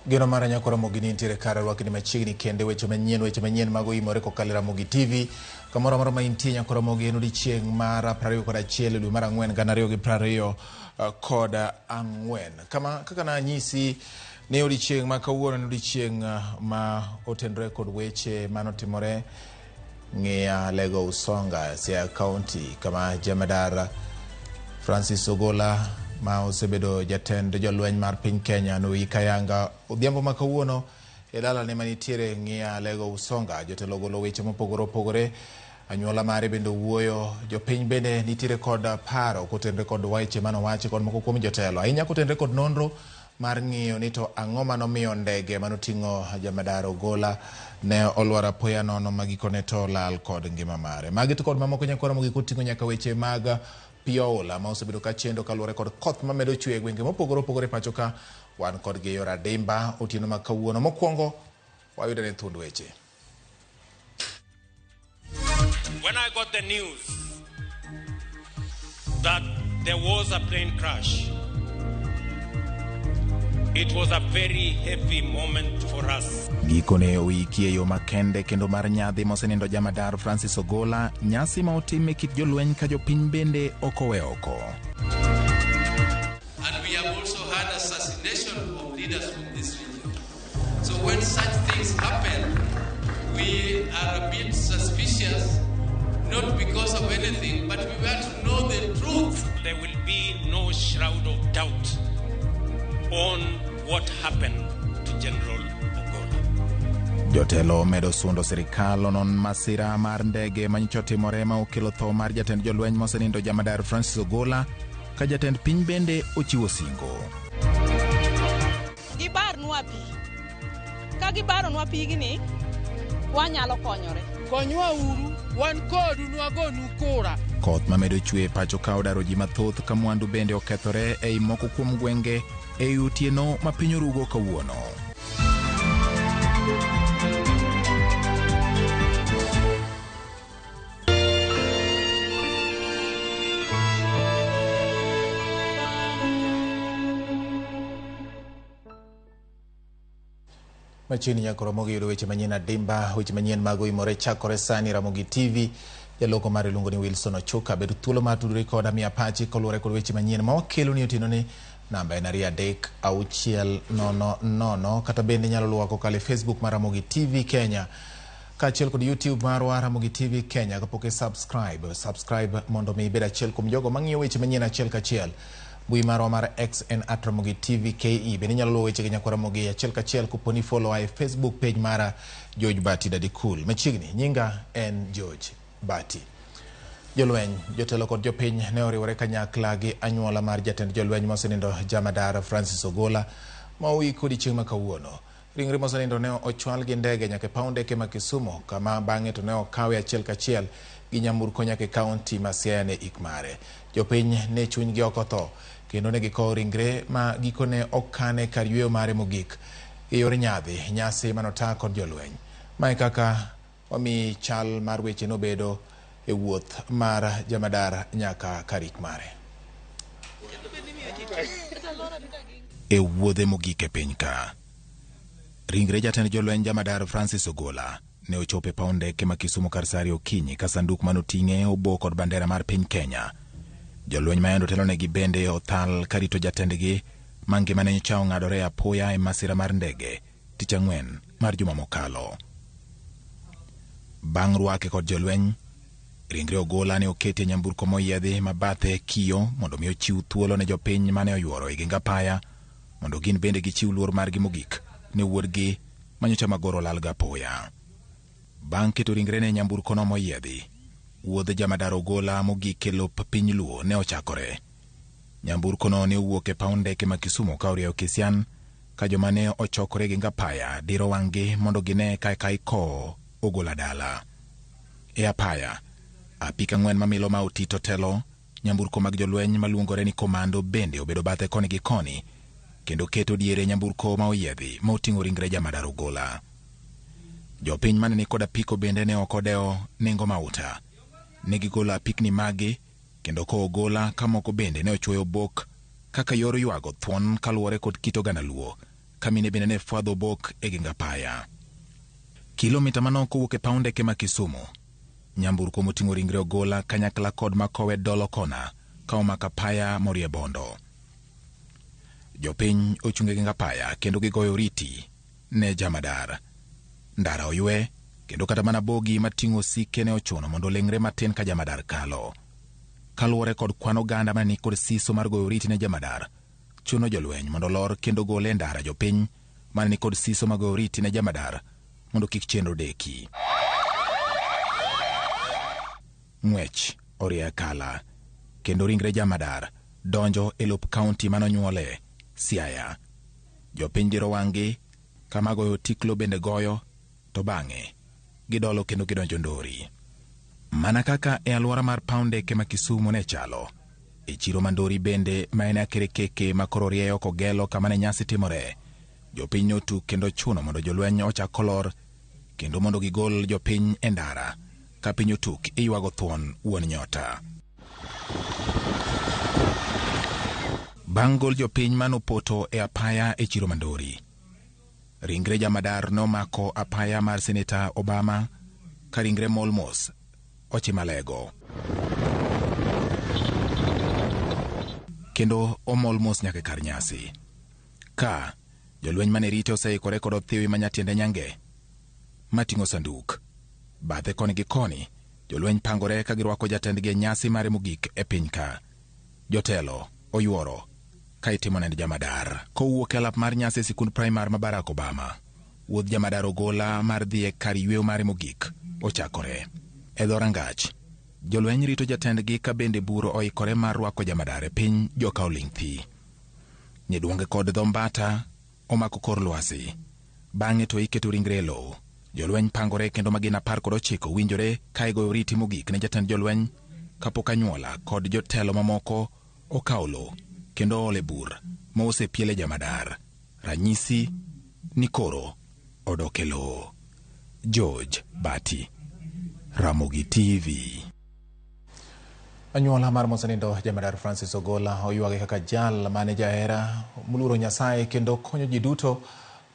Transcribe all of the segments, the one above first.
Geno mara nyako Ramogi ni nitiere kare rwakni machiegni kende weche manyien weche manyien mago imore kokalo e Ramogi TV. Kamoro amora ma intie nyako Ramogi en odiechieng' mar 21 dwe mar ang'wen gana ariyo gi prariyo kod ang'wen. Kama kaka nanyisi ni odiechieng' ma kawuono en odiechieng' ma otenore kod weche manotimore Ng'iya Lego Usonga, Siaya County, kama jemadar Francis Ogola ma osebedo jatend jolweny mar piny Kenya noik ayanga odhiambo ma kawuono e dalane manitiere Ng'iya Lego Usonga. Jotelo ogolo weche mopogore opogore, anyuola mare bende owuoyo, jopiny bende nitiere kod paro kotenre kod weche manowachi kod moko kuom jotelo, ahinya kotenre kod nonro mar ng'iyo ni to ang'o manomiyo ndege manoting'o jamadar Ogola ne olwar apoya nono ma gikone to lal kod ngima mare. Magi to kod mamoko nyakwara mogik oting'o nyaka weche mag pi oula ma osebedo ka chendo kaluwore kod koth mamedo chwe e gwenge mopogore opogore pacho ka. Wan kodgi e yor adimba otieno ma kawuono. Mokwongo wayudane thuond weche. When I got the news that there was a plane crash, it was a very heavy moment for us. Gikone oiki e yo makende kendo mar nyadhi mosenindo jamadar Francis Ogola, nyasi ma otim e kit jolweny ka jopiny bende ok owe oko. And we have also had assassination of leaders from this region. So when such things happen, we are a bit suspicious, not because of anything, but we want to know the truth. There will be no shroud of doubt on what happened to General Ogola. Jotelo omedo sundo sirikal onon masira mar ndege manyocha otimore ma okelo tho mar jatend jolweny mosenindo jamadar Francis Ogola ka jatend piny bende ochiwo singo. Gibarnwa pi. Ka gibaronwa pigni, wanyalo konyore. Konywa uru, wan kodu nwagonu kura. Koth mamedo chwe e pacho ka odaro ji mathoth ka mwandu bende okethore ei moko kuom gwenge ei otieno ma piny orugo kawuono. Machiegni nyaka Ramogi yudo weche manyien adimba, weche manyien mag oimore chakore sani Ramogi TV. Jaloko mare iluongo ni Wilson Ochuka. Bed thuolo mar tudori koda miya pachi koluwore kod weche manyien ma wakelo ni otieno ni. Namba en 2 3 6 0 0 kata bende inyalo luwa kokalo e Facebook mar Ramogi TV Kenya kaachiel kod YouTube marwa Ramogi TV Kenya. Kapok i subscribe, subscribe mondo mi ibed achiel kuom jogo mang'iyo weche manyien achiel kachiel. Mbui marwa mar X en at Ramogi TV KE. Bende inyalo luwo weche gi nyakwa Ramogi achiel kachiel koponi follow e Facebook page mara George Bati Daddy Cool. Machiegni, nyinga en George Bati. Jolweny, jotelo kod jopiny ne oriwore kanyakla gi anyuola mar jatend jolweny mosenindo Jamadar Francis Ogola ma oik odiechieng' ma kawuono. Ringre mosenindo ne ochwal gi ndege nyaka e paw ndeke ma Kisumu kama bang'e to ne okawe achiel kachiel gi nyamburko nyaka e kaunti ma Siaya ne ik mare. Jopiny ne chunygi ok otho kendo ne gikowo ringre ma gikone okane kar yweyo mare mogik e yor nyadhi, nyasi manota kod jolweny. Mae kaka wami chal mar weche nobedo e wuoth mar jamadar nyaka kar ik mare. E wuodhe mogik e piny ka, ringre jatend jolweny jamadar Francis Ogola ne ochopo e paw ndeke ma Kisumu kar saa ariyo okinyi ka sanduk manoting'e obo kod bandera mar piny Kenya. Jolweny ma yande otelonegi bende othal karito jatendgi ma ngimane nyocha ong'adore apoya e masira mar ndege tich ang'wen mar juma mokalo. Bang' rwake kod jolweny, ringre Ogola ne oketi e nyamburko moyiedhi ma bathe kiyo mondo mi ochiw thuolo ne jopiny mane oyuoro e geng apaya mondo gin bende gichiw luor margi mogik ne wuodgi manyocha magoro olal ga apoya. Bang' keto ringrene e nyamburkono moyiedhi, wuodh jamadar Ogola mogik e lop piny Luo ne ochakore. Nyamburkono ne owuok e paw ndeke ma Kisumu ka orieyo Kisian ka joma ne ochokore e geng apaya diro wang'gi mondo gine kaka ikowo Ogola dala. E apaya, apik ang'wen mamilo ma Otito telo, nyamburko mag jolweny maluongore ni komando bende obedo bathe koni gi koni kendo keto diere nyamburko ma oyiedhi ma oting'o ringre jamadar Ogola. Jopiny mane ni kod apiko bende ne ok odewo nengo mauta. Ne gigolo apikni maggi kendo kowo Ogola ka moko bende ne ochuoyo obok kaka yor ywago thuon kaluwore kod kit oganda Luo. ka mine bende ne fwadho obok e geng apaya. Kilomita manok kowuok e paw ndeke ma Kisumu, nyamburko moting'o ringre Ogolla kanyakla kod makowe dolo kona ka omako apaya morie bondo. Jopiny ochung' e geng apaya kendo gigoyo oriti ne jamadar. Ndara oywe kendo kata mana bogi mating'o osike ne ochuno mondo oleng're matin ka jamadar kalo. Kaluwore kod kwan oganda mane ni kod siso mar goyo oriti ne jamadar, chuno jolweny mondo olor kendo gole e ndara jopiny mane ni kod siso mar goyo oriti ne jamadar mondo kik chenro deki. Ng'wech orie akala kendo ringre jamadar donjo e lop kaunti manonyuole, Siaya. Jopiny diro wang'gi kama goyo tiklo bende goyo to bang'e gidolo kendo gidonjo Ndori. Mana kaka e alwora mar paw ndeke ma Kisumu ne chalo, e chiro ma Ndori bende ma en akerekeke ma koro rieyo kogelo kama ne nyasi timore, jopiny notuk kendo chuno mondo jolweny ochak olor kendo mondo gigol jopiny e ndara ka piny otuk iywago thuon wuon nyota. Bang' gol jopiny manopoto e apaya e chiro ma Ndori, ringre jamadar nomako apaya mar Seneta Obama ka ringre mol mos ochimo alego. Kendo omol mos nyaka e kar nyasi. Ka jolweny mane rite oseikore kod othiwi ma nyatiende nyange mating'o sanduk. Bathe koni gi koni, jolweny pangore ka girwako jatendgi e nyasi mare mogik e piny ka. Jotelo oyuoro ka itimo nend jamadar. Kowuok e alap mar nyasi e sikund primar ma Barack Obama, wuodh jamadar Ogolla mar dhi e kar yweyo mare mogik ochakore. E dho rangach, jolweny rito jatendgi ka bende buro oikore mar rwako jamadar e piny joka oling' thi. Nyiduonge kod dho mbata omako kor lwasi. Bang'e to iketo ringre e lowo. Jolweny pangore kendo magin 19 winjore ka igoyo oriti mogik ne jatend jolweny kapok anyuola kod jotelo mamoko okawo lowo kendo oole bur ma osepiele jamadar. Ranyisi ni koro odok e lowo. George Bati, Ramogi TV. Anyuola mar mosenindo jamadar Francis Ogolla oywage kaka jal mane jahera moluoro Nyasaye kendo konyo ji duto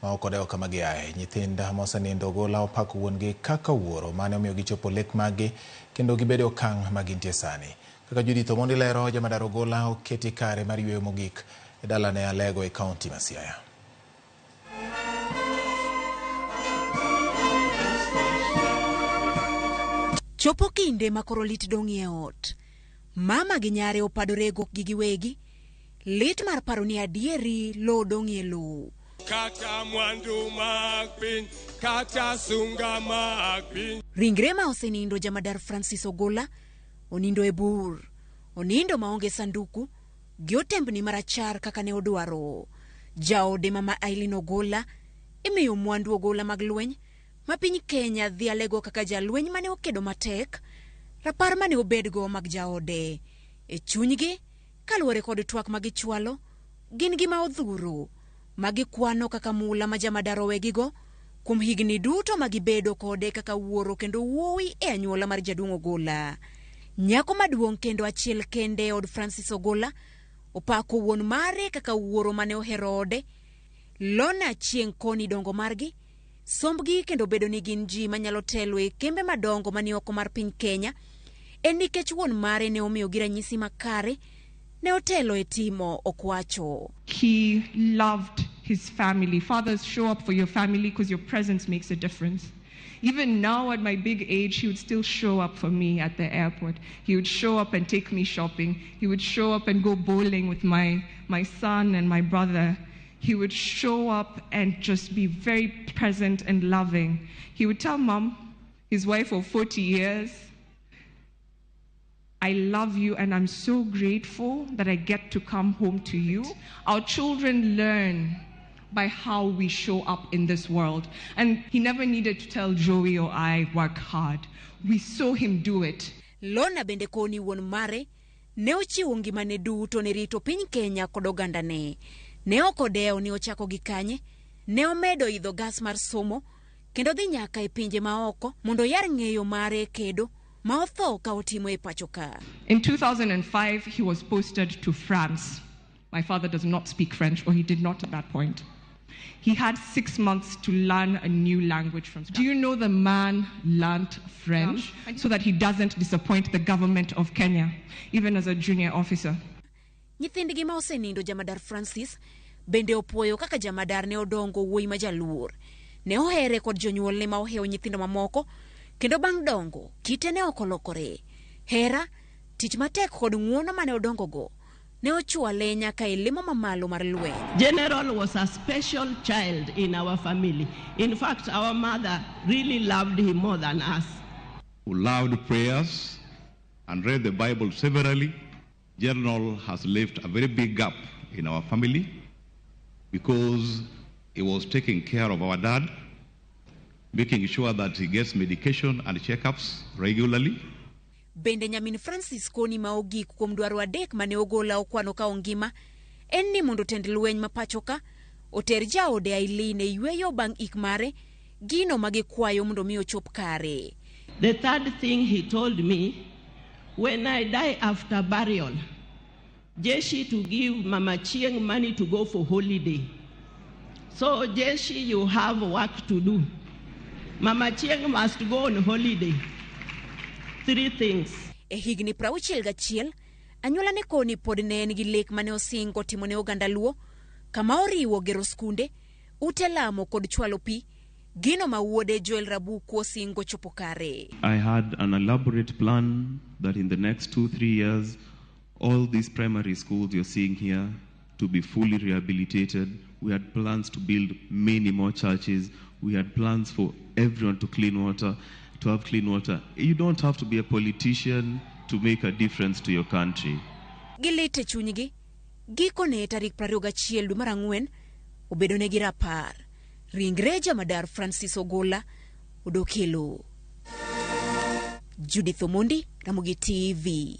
ma ok odewo kama giaye. Nyithind mosenindo Ogolla opako wuon-gi kaka wuoro mane omiyo gichopo lek maggi kendo gibedo e okang' ma gintie sani. Kaka Judith Omondi lero, jamadar Ogolla oketi kare mar yweyo mogik e dalane Alego e kaunti ma Siaya. Chopo kinde ma koro lit dong'ie ot. Mama gi nyare opadore e gokgi giwegi. Lit mar paro ni adieri lowo dong'ie lowo. Kata mwandu mag piny, kata sunga mag piny. Ringre ma osenindo jamadar Francis Ogolla onindo e bur. Onindo maonge sanduku gi otembni marachar kaka ne odwaro. Jaode mama Aileen Ogolla imiyo mwandu Ogolla mag lweny ma piny Kenya dhialego kaka jalweny mane okedo matek, rapar mane obedgo mag jaode. E chunygi, kaluwore kod twak ma gichwalo, gin gima odhuro, ma gikwano kaka mula ma jamadar owegigo kuom higni duto ma gibedo kode kaka wuoro kendo wuowi e anyuola mar jaduong' Ogolla. Nyako maduong' kendo achiel kende e od Francis Ogolla opako wuon mare kaka wuoro mane ohero ode. Lona Achieng' koni dongo margi, sombgi kendo bedo ni gin ji manyalo telo e kembe madongo mani oko mar piny Kenya en nikech wuon mare ne omiyogi ranyisi makare, ne otelo e timo ok wacho. He loved his family. Fathers, show up for your family because your presence makes a difference. Even now at my big age, he would still show up for me at the airport. He would show up and take me shopping. He would show up and go bowling with my son and my brother. He would show up and just be very present and loving. He would tell Mom, his wife of 40 years, I love you and I'm so grateful that I get to come home to you. Our children learn by how we show up in this world. And he never needed to tell Joey or I, work hard. We saw him do it. Lona bende koni wuon mare ne ochiwo ngimane duto ne rito piny Kenya kod ogandane. Ne ok odewo ni ochako gi kanye, ne omedo idho gas mar somo kendo dhi nyaka e pinje maoko mondo oyar ng'eyo mare e kedo ma otho ka otimo e pacho ka. In 2005, he was posted to France. My father does not speak French, or he did not at that point. He had 6 months to learn a new language from scratch. Do you know the man learnt French so that he doesn't disappoint the government of Kenya, even as a junior officer? Nyithindgi ma osenindo Jamadar Francis bende opuoyo kaka Jamadar ne odongo wuoyi ma jaluor. Ne ohere kod jonyuolne ma ohewo nyithindo mamoko, kendo bang' dongo kite ne ok olokore. Hera, tich matek kod ng'uono mane odongogo ne ochwale nyaka e lemo mamalo mar lweny. General was a special child in our family. In fact, our mother really loved him more than us. Who loved prayers and read the Bible severally. General has left a very big gap in our family because he was taking care of our dad, making sure that he gets medication and checkups regularly. Bende nyamin Francis koni ma ogik kuom dwaro adek mane Ogola okwano ka ongima en ni mondo tend lweny ma pacho ka oter jaode Aileen e yweyo bang' ik mare, gino ma gikwayo mondo mi ochop kare. The third thing he told me, when I die after burial, Jeshi to give Mama Chieng money to go for holiday. So Jeshi, you have work to do. Mama Chieng must go on holiday. 3 things. E higni 61, anyuola ne koni pod ne en gi lek mane osingo timo ne oganda Luo, kama oriwo gero skunde, ute lamo kod chwalo pi, gino ma wuode Joel Rabuku osingo chopo kare. I had an elaborate plan that in the next 2-3 years, all these primary schools you're seeing here to be fully rehabilitated. We had plans to build many more churches. We had plans for everyone to clean water, to have clean water. You don't have to be a politician to make a difference to your country. Gilit e chunygi, gikone tarik 21 dwe mar ang'wen obedo negi rapar. Ringre Jamadar Francis Ogola odok e lowo. Judith Omondi, Ramogi TV.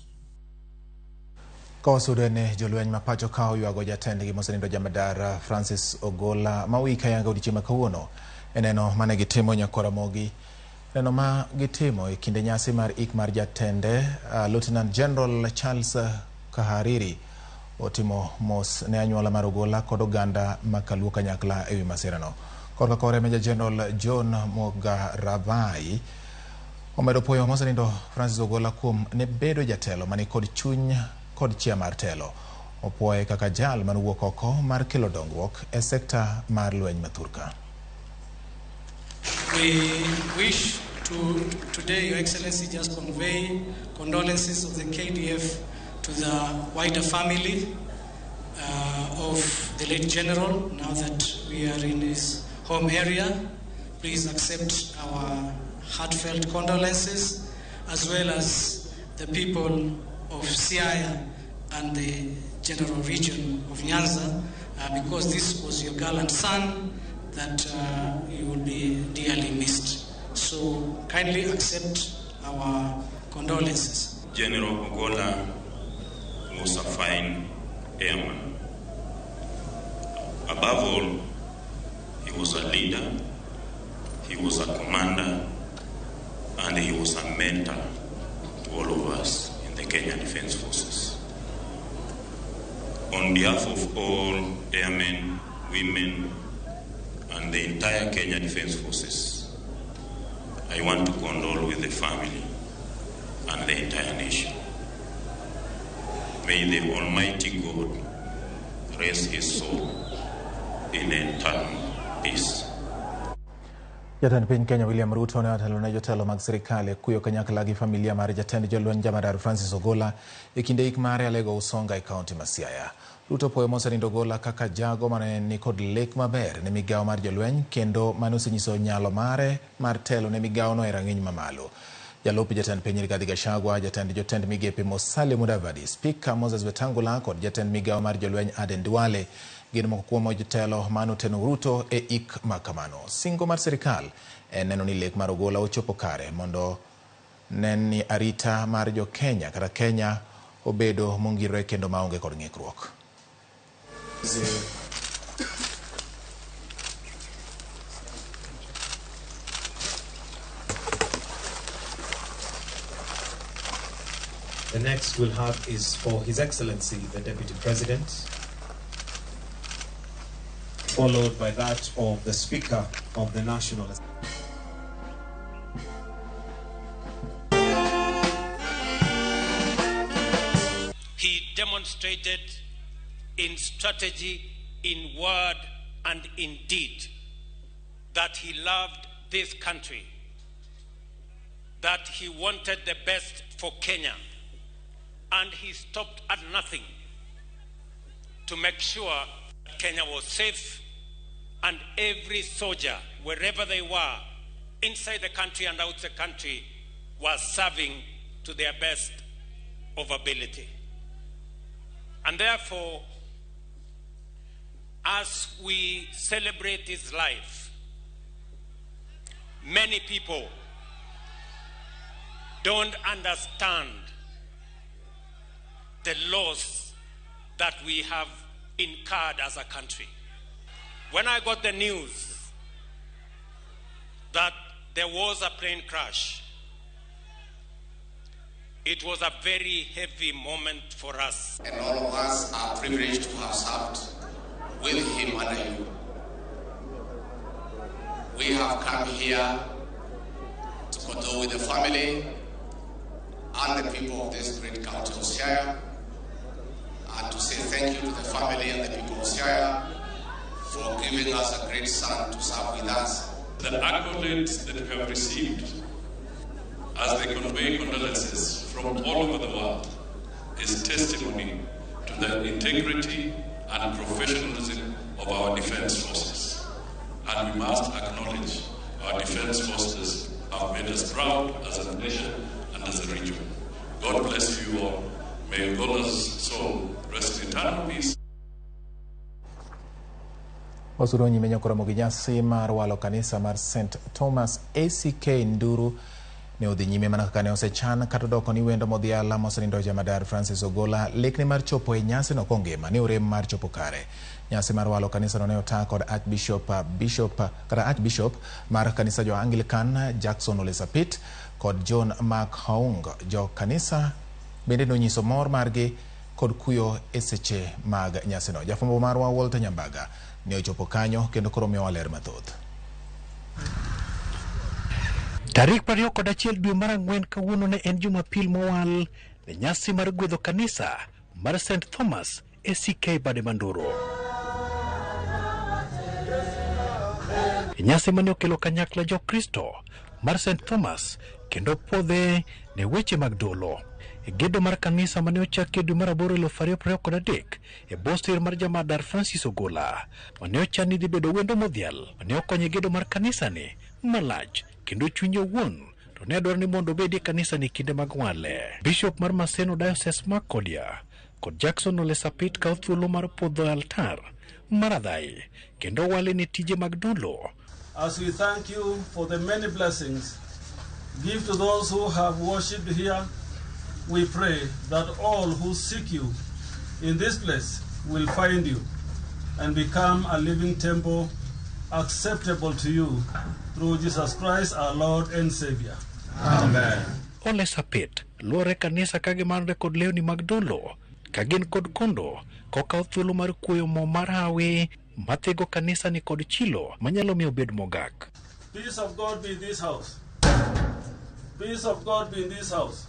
Kawasudo ne jolweny ma pacho ka oywago jatendgi mosenindo Jamadar Francis Ogola ma wik ayanga odiechieng' ma kawuono e neno mane gitimo nyakwar Ramogi. Neno ma gitimo e kinde nyasi mar ik mar jatende Lieutenant General Charles Kahariri otimo mos ne anyuola mar Ogola kod oganda ma Kaluo kanyakla ewi masirano. Korka kore Major General John Mugaravai omedo puoyo mosenindo Francis Ogola kuom ne bedo jatelo mani kod chuny kod chia mar telo. Opuoye kaka jal manowuok oko mar kelo dongruok e sekta mar lweny ma thurka. We wish to today, Your Excellency, just convey condolences of the KDF to the wider family of the late general. Now that we are in his home area, please accept our heartfelt condolences, as well as the people of Siaya and the general region of Nyanza, because this was your gallant son that you will be dearly missed. So kindly accept our condolences. General Ogola was a fine airman. Above all, he was a leader, he was a commander, and he was a mentor to all of us in the Kenya Defence Forces. On behalf of all airmen, women, and the entire Kenya Defence Forces, I want to condole with the family and the entire nation. May the Almighty God rest his soul in eternal peace. Jatend piny Kenya William Ruto ne otelo ne jotelo mag sirikal e kuyo kanyakla gi familia mar jatend jolweny Jamadar Francis Ogola e kinde ik mare Alego Usonga e kaunti ma Siaya. Ruto puoyo mosenindo Ogola kaka jago mane nikod lek maber ne migawo mar jolweny kendo mane osenyiso nyalo mare mar telo ne migawono e rang'iny mamalo. Jalup jatend piny Rigathi Gachagua, jatend jotend migepe Musalia Mudavadi, Spika Moses Wetangula kod jatend migawo mar jolweny Aden Duale gin moko kuom jotelo mane oteno Ruto e ik ma kamano. Singo mar sirikal en neno ni lek mar Ogola ochopo kare mondo nen ni arita mar jo Kenya kata Kenya obedo mongirore kendo maonge kod ng'ikruok. The next we'll have is for His Excellency, the Deputy President. followed by that of the Speaker of the National Assembly. He demonstrated in strategy, in word, and in deed that he loved this country, that he wanted the best for Kenya, and he stopped at nothing to make sure that Kenya was safe and every soldier, wherever they were, inside the country and out the country, was serving to their best of ability. And therefore, as we celebrate his life, many people don't understand the loss that we have incurred as a country. When I got the news that there was a plane crash, it was a very heavy moment for us. And all of us are privileged to have served with him under you. We have come here to condole with the family and the people of this great county of Siaya, and to say thank you to the family and the people of Siaya for giving us a great son to serve with us. The accolades that we have received as they convey condolences from all over the world is testimony to the integrity and professionalism of our defense forces. And we must acknowledge our defense forces have made us proud as a nation and as a region. God bless you all. May Ogolla's soul rest in eternal peace. Wasudo nyime nyakoromo gi nyasi mar walo kanisa mar St. Thomas ACK Nduru ne odhi nyime mana kaka ne osechan kata odoko ni wendo modhiala mosenindo jamadar Francis Ogolla lekne mar chopo e nyasino kongima ne orem mar chopo kare. Nyasi mar walo kanisano ne ota kod Archbishop Bishop kata Archbishop mar kanisa jo Anglican Jackson Ole Sapit kod John Mark Haung. Jo kanisa bende nonyiso mor margi kod kuyo e seche mag nyasino. Jafwambo marwa Walter Nyambaga ne ochopo kanyo kendo koro miyowa ler mathoth. Tarik 21 dwe mar ang'wen kawuono ne en Jumapil mowal ne nyasi mar gwedho kanisa mar St. Thomas ACK Bade Manduro. Nyasi mane okelo kanyakla Jokristo mar St. Thomas kendo puodhe ne weche mag dolo. Gedo mar kanisa mane ochaki e dwe mar aboro 2023 e bwo sir mar jamadar Francis Ogolla mane ochan ni dhi bedo wendo modhial mane okonyo e gedo mar kanisani malach kendo chunye owuon to ne dwaro ni mondo obedi e kanisani kinde mag wale. Bishop mar Maseno Diocese Mark Kodia kod Jackson Ole Sapit kawo thuolo mar puodho altar mar adhai kendo wale ne tije mag dolo. As we thank you for the many blessings, give to those who have worshipped here. We pray that all who seek you in this place will find you and become a living temple acceptable to you through Jesus Christ, our Lord and Savior. Amen. Ole Sapit luore kanisa ka gimanore kod lewni mag dolo ka gin kod kondo kokawo thuolo mar kuoyo mo mar hawi mathego kanisa ni kod chilo manyalo miyo obed mogak. Peace of God be in this house. Peace of God be in this house.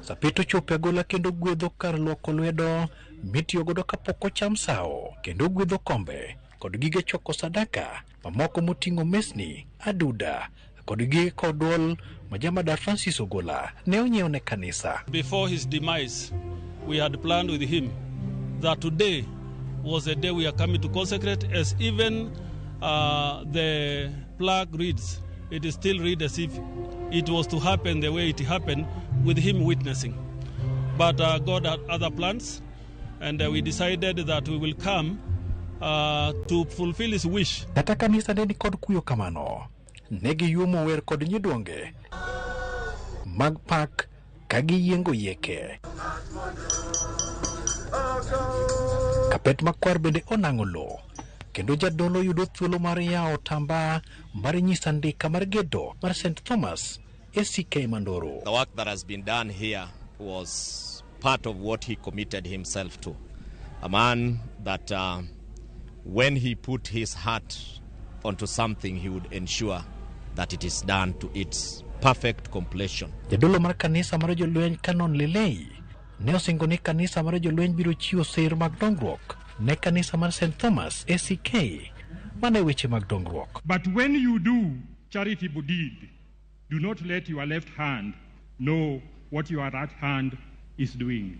Sapit ochopo e agola kendo gwedho kar luoko lwedo mitiyogodo kapok ocham sawo kendo gwedho kombe kod gige choko sadaka mamoko moting'o mesni, aduda kod gige kowo dwol ma jamadar Francis Ogolla ne onyiewo ne kanisa. Before his demise, we had planned with him that today was the day we are coming to consecrate, as even the plaque reads, it is still read as if it was to happen the way it happened, with him witnessing. But God had other plans, and we decided that we will come to fulfill his wish. Kata kanisa ne ni kod kuyo kamano, ne giyuomo wer kod nyidwonge mag pak ka giyiengo yieke. Kapet makwar bende onang'o lowo kendo jadolo yudo thuolo mar yawo otamba mar nyiso andika mar gedo mar St. Thomas ACK Mandoro. The work that has been done here was part of what he committed himself to. A man that When he put his heart onto something, he would ensure that it is done to its perfect completion. Jadolo mar kanisa mar jolweny Canon Lelei ne osingo ni kanisa mar jolweny biro chiwo sir mag dongruok ne kanisa mar St Thomas ACK mana e weche mag dongruok. But when you do charitable deed, do not let your left hand know what your right hand is doing.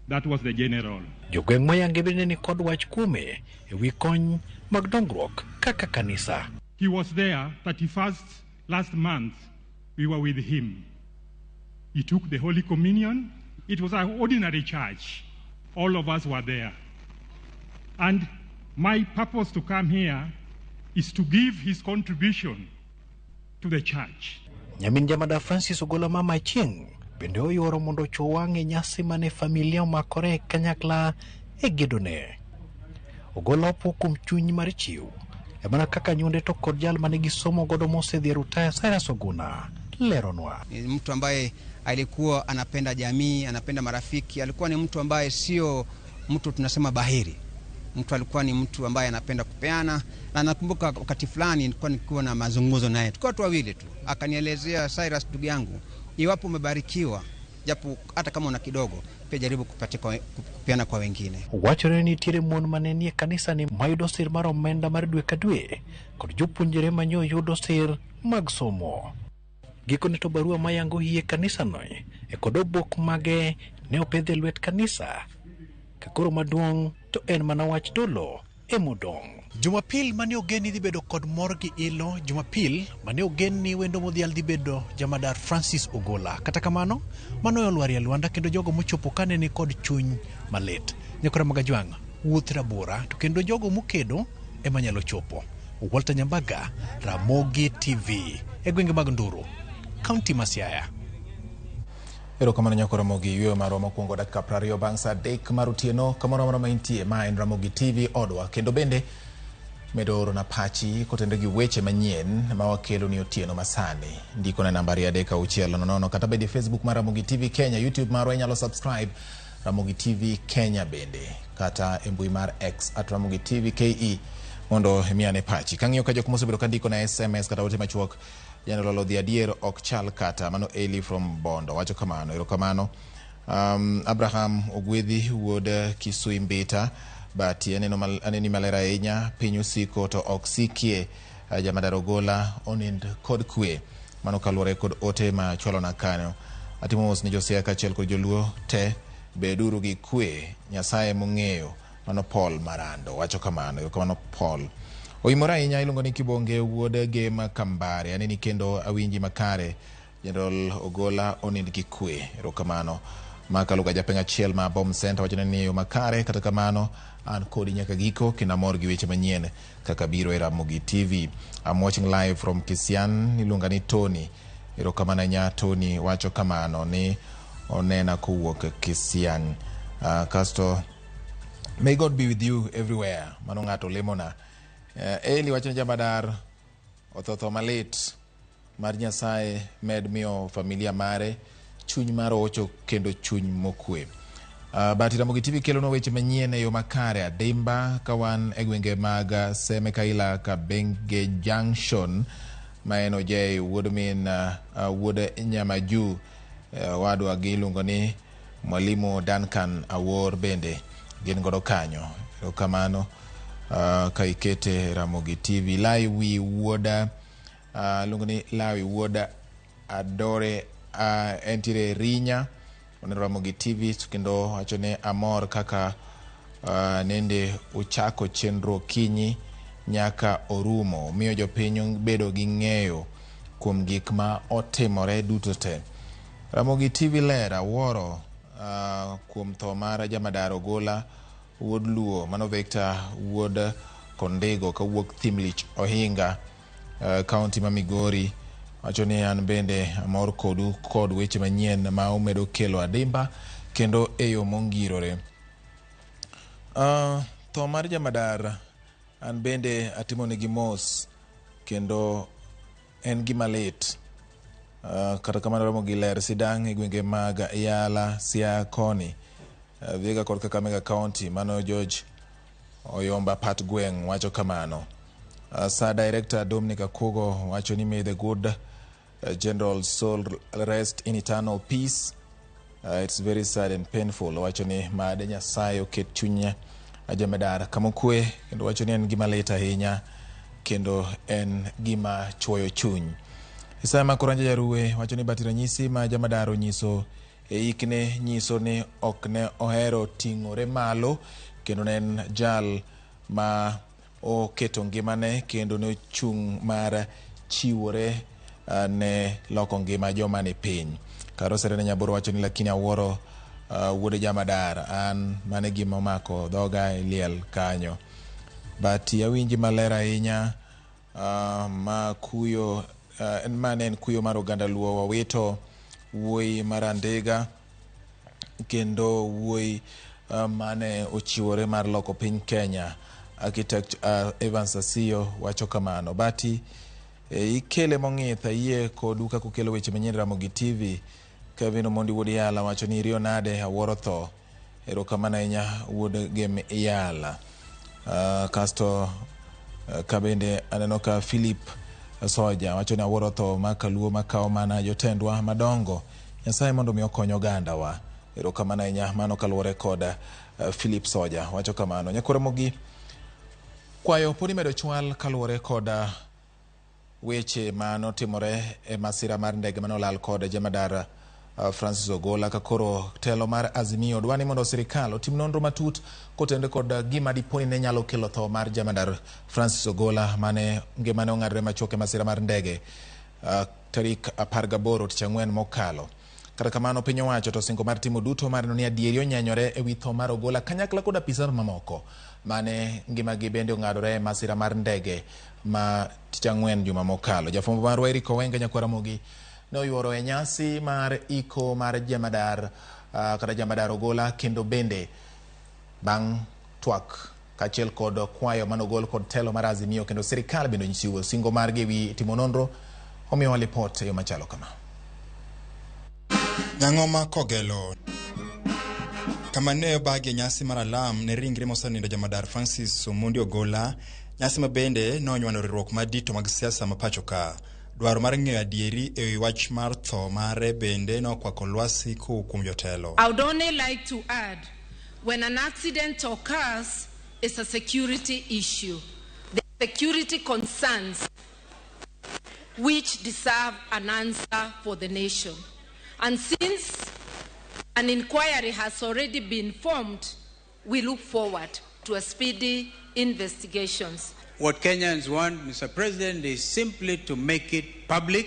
That was the general. Jogweng' moyange bende ni kod wach kuome e wi kony mag dongruok kaka kanisa. He was there 31st last month. We were with him. He took the Holy Communion. It was an ordinary church. All of us were there. And my purpose to come here is to give his contribution to the church. Nyamin Jamadar Francis Ogola Mama Achieng' bende oyuoro mondo ochuo wang' e nyasi mane familia omakore kanyakla e gedone. Ogola opuo kuom chuny mar chiw e mana kaka nyunde to kod jal mane gisomo godo mosedhi e rutaya Cyrus Oguna leronwa. Ni mtu ambaye alikuwa anapenda jamii, anapenda marafiki, alikuwa ni mtu ambaye sio mtu tunasema bahiri. Mtu alikuwa ni mtu ambaye anapenda kupeana, na nakumbuka wakati fulani nilikuwa nikiwa na mazungumzo naye, tukiwa watu wawili tu, akanielezea, Cyrus, ndugu yangu, iwapo umebarikiwa, japo hata kama una kidogo, pia jaribu kupeana kwa wengine. Wachore ni nitiere mon mane nie kanisa ni mayudo sir mar omenda mar dwe ka dwe kod jopuonjre manyo yudo sir mag somo. Gikone to barua mayango hie kanisano e kod obok mage ne opedh e lwet kanisa ka koro maduong' to en mana wach dolo emodong'. Jumapil mane ogen ni dhi bedo kod mor gi ilo, Jumapil mane ogen ni wendo modhial dhi bedo Jamadar Francis Ogola. Kata kamano, mano olwar e lwanda kendo jogo mochopo kane ni kod chuny malit. Nyakora Magajwang', wuoth rabora to kendo jogo mokedo ema nyalo chopo. Walter Nyambaga, Ramogi TV, e gwenge mag Nduru, kaunti ma Siaya. Erokamano nyako Ramogi, yweyo marwa mokwongo dakika 20 bang' saa 3 mar otieno kamoro amora ma intie. Ma en Ramogi TV odwa kendo bende medo orona pachi kotenore gi weche manyien ma wakelo ni otieno masani. Ndiko na nambari 3 6 0 kata bende Facebook mar Ramogi TV Kenya, YouTube marwa inyalo subscribe Ramogi TV Kenya bende kata e mbui mar X at Ramogi TV KE mondo imiyane pachi. Kang'iyo ka jok mosebedo ka ndiko na SMS kata ote machuok, General Odhi adier ok chal kata mano Eli from Bondo wacho kamano. Erokamano. Abraham Ogwedhi wuod Kisui Mbita but aneni maler ahinya piny osiko to ok sikie. Jamadar Ogola onind kod kwe. Mano kaluwore kod ote ma chwalona kanyo. Atimo mos ni Josiaya kaachiel kod joluo te beduru gi kwe Nyasaye mong'eyo. Mano Paul Marando wacho kamano. Erokamano Paul. Oimore ahinya iluongo ni Kibonge wuod Gem Kambare. Aneni kendo awinji makare. General Ogola onind gi kwe. Erokamano. Makaluga japeng' achiel ma Bom Center wacho ni yo makare kata kamano an kodi nyaka giko kendo amor gi weche manyien kaka biro e Ramogi TV. I'm watching live from Kisian iluonga ni Tony. Erokamano ahinya Tony wacho kamano ni onena kowuok Kisian. Kasto may God be with you everywhere. Mano ng'ato lemona. Eli wacho ni Jamadar otho tho malit mar Nyasaye med miyo familia mare chuny mar hocho kendo chuny mokwe. But Ramogi TV kelonwa weche manyien e yo makare adimba ka wan e gwenge mag Seme Kaila Kabenge Junction ma en Ojei wuod min wuod Nyamaju wadwa gi iluongo ni Mwalimu Duncan Awor bende gin godo kanyo. Erokamano ka ikete Ramogi TV. Lawi wuoda iluongo ni Lawi wuod Adore entiere Rinya oneno Ramogi TV kendo wacho ni amor kaka nende uchako chenro okinyi nyaka orumo miyo jopiny bedo gi ng'eyo kuom gik ma otimore duto te. Ramogi TV ler awuoro kuom tho mar Jamadar Ogola wuod Luo mano Victor wuod Kondego kawuok Thimlich Ohinga kaunti ma Migori wacho ni an bende amor kodu kod weche manyien ma umedo kelo adimba kendo e yo mongirore. Tho mar Jamadar an bende atimonegi mos kendo en gima lit. Kata kamano Ramogi ler sidang' e gwenge mag Yala, Siaya koni, Vihiga kod Kakamega County mano George Oyomba Pat Gweng' wacho kamano. Sir Director Dominic Akugo wacho ni may the good General soul rest in eternal peace. It's very sad and painful. Wacho ni made Nyasaye oket chuny jemedar kamokwe, kendo wacho ni en gima lit ahinya kendo en gima chuoyo chuny. Isaya Makoranja Jaruwe wacho ni bati ranyisi ma jamadar onyiso e ikne nyiso ni ok ne ohero ting'ore malo, kendo ne en jal ma oketo ngimane kendo ne ochung' mar chiwore ne loko ngima joma ni piny. Karo Serena Nyaboro wacho ni lakini awuoro wuod jamadar, an mane gima omako dhoga e liel kanyo. But awinji maler ahinya, ma kuyo mane en kuyo mar oganda Luo wawito wuoyi mar Andega kendo wuoyi mane ochiwore mar loko piny Kenya. Architect Evans Asiyo wacho kamano. Bati ikele mong'ith ayie kodu kaka ukelo weche manyien Ramogi TV. Kevin Omondi wuod Yala wacho ni iriyo nade awuoro tho. Erokamano ahinya wuod Gem Yala. Kasto kabende aneno ka Philip Soja wacho ni awuoro tho ma kaluo makawo mana jotendwa madongo. Nyasaye mondo mi okony ogandawa. Erokamano ahinya mano kaluwore kod Philip Soja wacho kamano. Nyakoro Ramogi kwayo pod imedo chwal kaluwore kod weche manotimore e masira mar ndege manolal kod jemadar Francis Ogola, ka koro telo mar Azimio dwa ni mondo sirikal otim nonro matut kotenore kod gima dipo ni ne nyalo kelo tho mar jemadar Francis Ogola mane ngimane ong'adore machuok e masira mar ndege tarik 18 tich ang'wen mokalo. Kata kamano piny owacho to osingo mar timo duto mar neno ni adieri onyenyore e wi tho mar Ogola kanyakla kod apisa mamoko mane ngimagi bende ong'adore e masira mar ndege ma tich ang'wen juma mokalo. Jafwambo marwa Eric Owenga Nyakwar Ramogi ne oyuoro e nyasi mar iko mar jemadar kata jamadar Ogola, kendo bende bang' twak kaachiel kod kwayo manogol kod telo mar Azimio kendo sirikal bende onyiso singo margi ewi timo nonro, omiyowa lipot e yo machalo kama. Nyang'oma Kogelo kama ne obagi nyasi mar alam ne ringre mosenindo jamadar Francis Omondi Ogola, nyasi ma bende nonywando riwruok madito mag siasa ma pacho ka. Dwaro mar ng'eyo adieri e wi wach mar tho mare bende nokwako lwasi kowuok kuom jotelo. I would only like to add, when an accident occurs, it's a security issue. The security concerns which deserve an answer for the nation. And since an inquiry has already been formed, we look forward to a speedy investigations. What Kenyans want, Mr. President, is simply to make it public,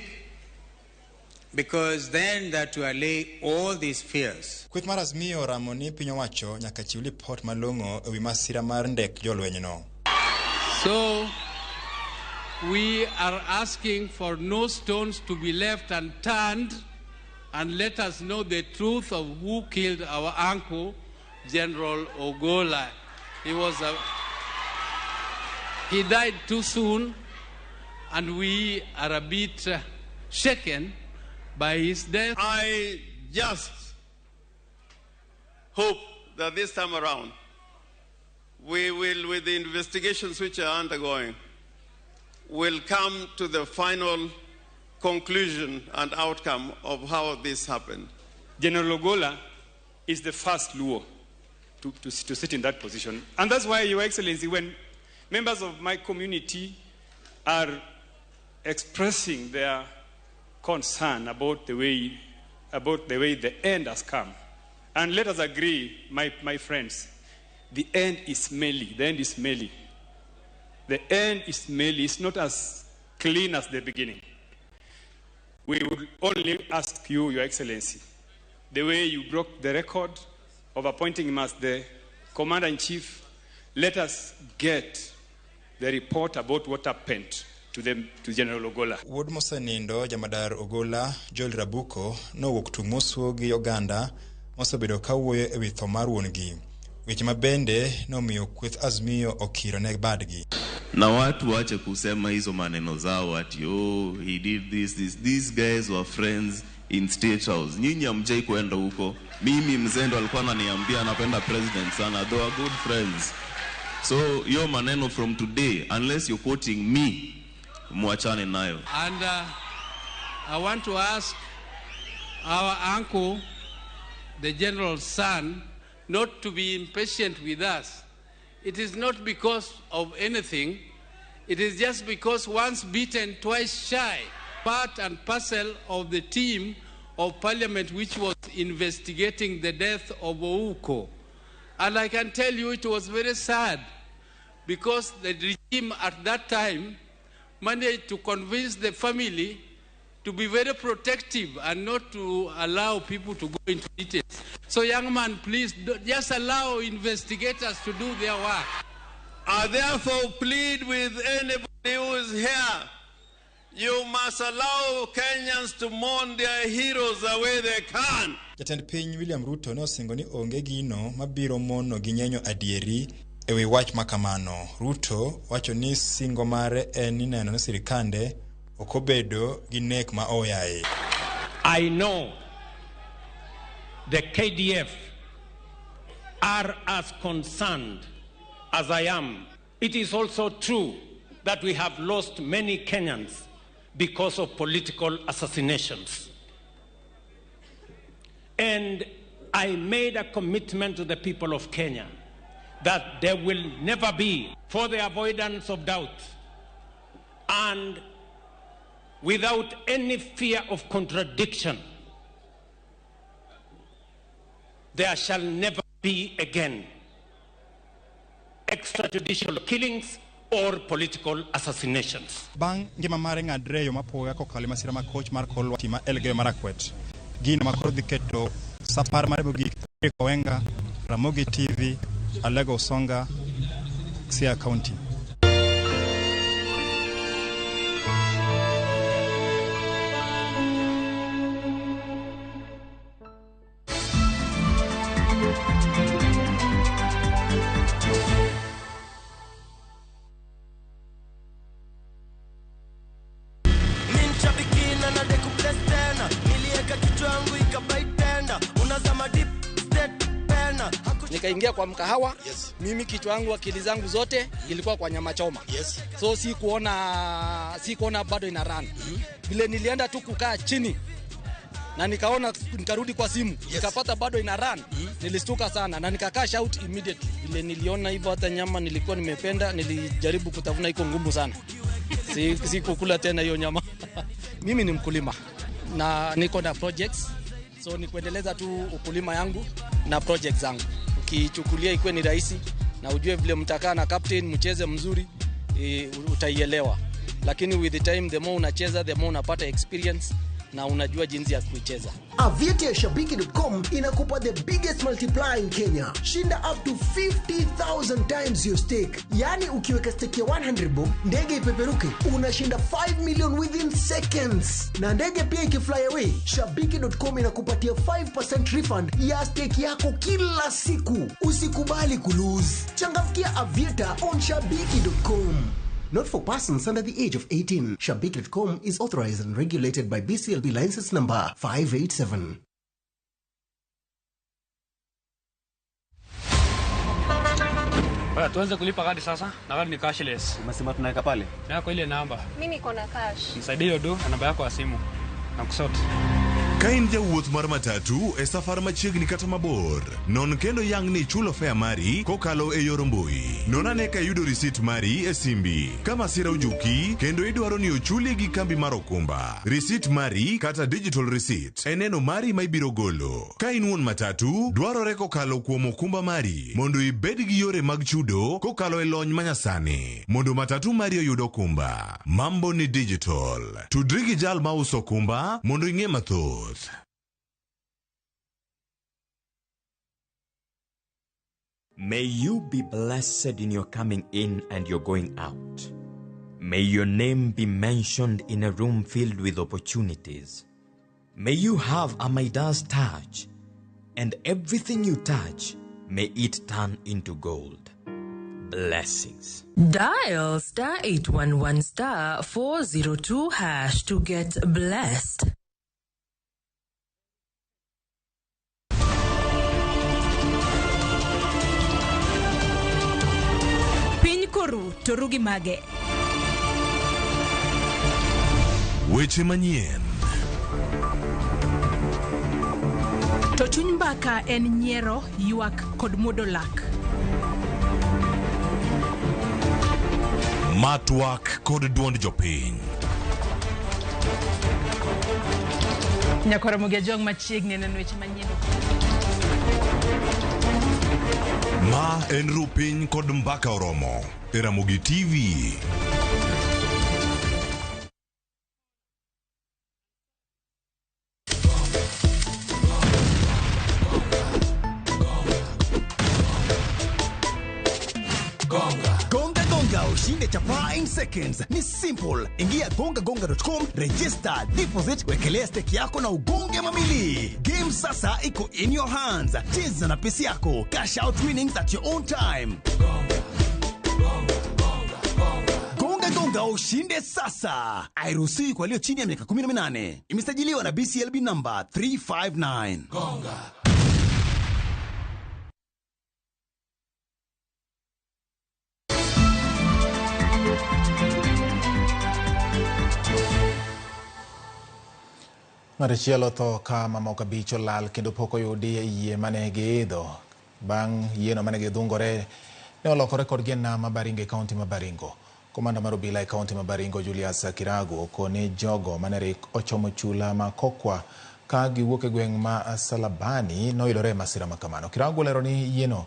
because then that will allay all these fears. Kweth mar Azimio oramo ni piny owacho nyaka chiw lipot malong'o ewi masira mar ndek jolwenyno. So we are asking for no stones to be left unturned, and let us know the truth of who killed our uncle, General Ogola. He died too soon, and we are a bit shaken by his death. I just hope that this time around, we will, with the investigations which are undergoing, will come to the final conclusion and outcome of how this happened. General Ogola is the first Luo to sit in that position. And that's why, Your Excellency, when members of my community are expressing their concern about the way the end has come, and let us agree, my friends, the end is smelly. The end is smelly. The end is smelly. It's not as clean as the beginning. We would only ask you, Your Excellency, the way you broke the record of appointing him as the Commander-in-Chief, let us get the report about what happened to General Ogola. Wuod mosenindo jamadar Ogola, Joel Rabuko, nowuok tung' mosuo gi oganda mosebedo kawuoyo ewi tho mar wuon-gi. Weche ma bende nomiyo kweth Azimio okiro ne badgi. Na watu waache kusema hizo maneno zao ati oh, he did this, this. These guys were friends in State House. Nyinyi hamjai kuenda huko. Mimi mzee ndo alikuwa ananiambia anapenda president sana. They were good friends. So hiyo maneno from today, unless you're quoting me, muachane nayo. And I want to ask our uncle, the general's son, not to be impatient with us. It is not because of anything. It is just because once beaten, twice shy. Part and parcel of the team of parliament which was investigating the death of Ouko. And I can tell you it was very sad because the regime at that time managed to convince the family to be very protective and not to allow people to go into details. So, young man, please just allow investigators to do their work. I therefore plead with anybody who is here, you must allow Kenyans to mourn their heroes the way they can. Jatend piny William Ruto ne osingo ni onge gino mabiro mono gi nyenyo adieri ewi wach makamano. Ruto wacho ni singo mare en ni neno ni sirikande ok obedo gi nek ma oyaye. I know the KDF are as concerned as I am. It is also true that we have lost many Kenyans because of political assassinations. And I made a commitment to the people of Kenya that there will never be, for the avoidance of doubt, and without any fear of contradiction, there shall never be again extrajudicial killings or political assassinations. Bang' ngima mare ng'adre e yo mapoya kokalo e masira ma koch mar kor lwasi ma Elgeyo Marakwet. Gino ma koro dhi keto sapar mare mogik Eric Owenga, Ramogi TV, Alego Usonga, Siaya County. Nikaingia kwa mkahawa. Yes. Mimi kichwa yangu akili zangu zote ilikuwa kwa nyama choma. Yes. So sikuona bado ina run. Vile nilienda tu kukaa chini na nikaona, nikarudi kwa simu. Yes. Nikapata bado ina run. Nilistuka sana na nika cash out immediately. Vile niliona hivyo hata nyama nilikuwa nimependa, nilijaribu kutafuna, iko ngumu sana. Sikukula tena hiyo nyama. Mimi ni mkulima na niko na projects. So ni kuendeleza tu ukulima yangu na projects zangu. Ukichukulia ikuwe ni rahisi na ujue vile mtakaa na captain mcheze mzuri, utaielewa. Lakini with the time, the more unacheza, the more unapata experience na unajua jinsi ya kuicheza. Aviator ya Shabiki.com inakupa the biggest multiplier in Kenya. Shinda up to 50,000 times your stake. Yani ukiweka stake ya 100 bob, ndege ipeperuke, unashinda 5 million within seconds. Na ndege pia ikifly away, Shabiki.com inakupatia 5% refund ya stake yako kila siku. Usikubali kulose. Changamkia Aviator on Shabiki.com. Not for persons under the age of 18. Shabiki.com is authorized and regulated by BCLB license number 587. Baya, tuanze kulipa kadi sasa, na kadi ni cashless. Umesema tunaweka pale? Na kwa ile namba. Mimi niko na cash. Nisaidie hiyo do na namba yako ya simu. Na kusort. Ka in jawuoth mar matatu e safar machiegni kata mabor, non kendo yang ni ichulo fare mari kokalo e yor mbui. Non ane ka iyudo risit mari e simbi. Ka masira ojuki kendo idwaro ni ochuli gi kambi mar okumba. Risit mari kata digital receipt en neno mari ma ibiro golo. Ka in wuon matatu, dwarore kokalo kuom okumba mari mondo ibed gi yore mag chudo kokalo e lony manyasani. Mondo matatu mari oyud okumba. Mambo ni digital. Tudri gi jal mauso okumba mondo ing'e mathoth. May you be blessed in your coming in and your going out. May your name be mentioned in a room filled with opportunities. May you have a Midas touch, and everything you touch, may it turn into gold. Blessings. Dial star 811 star 402 hash to get blessed. To rugi mage. Weche manyien. To chuny mbaka en nyiero, ywak kod muodo lak. Ma twak kod duond jopiny. Nyakwar Ramogi Ajwang' machiegni neno weche manyien. Ma en Rupiny kod Mbaka Oromo e Ramogi TV. Gonga Gonga ushinde chapaa in seconds. Ni simple. Ingia gongagonga.com, register, deposit, wekelea stake yako na ugonge mamili. Game sasa iko in your hands. Cheza na pesi yako. Cash out winnings at your own time. Gonga Gonga ushinde sasa. Hairuhusiwi kwa walio chini ya miaka 18. Imesajiliwa na BCLB number 359. Gonga. Ng'ato achiel otho ka mamoko abich olal kendo pok oyudi e yie mane giidho. Bang' yieno mane gidhungore ne olokore kodgi e nam ma Baringo e kaunti ma Baringo. Komanda mar obila e kaunti ma Baringo Julius Kiragu okoni jogo mane rik ochomo chula ma Kokwa ka giwuok e gweng' ma Salabani noyudore e masira ma kamano. Kiragu olero ni yieno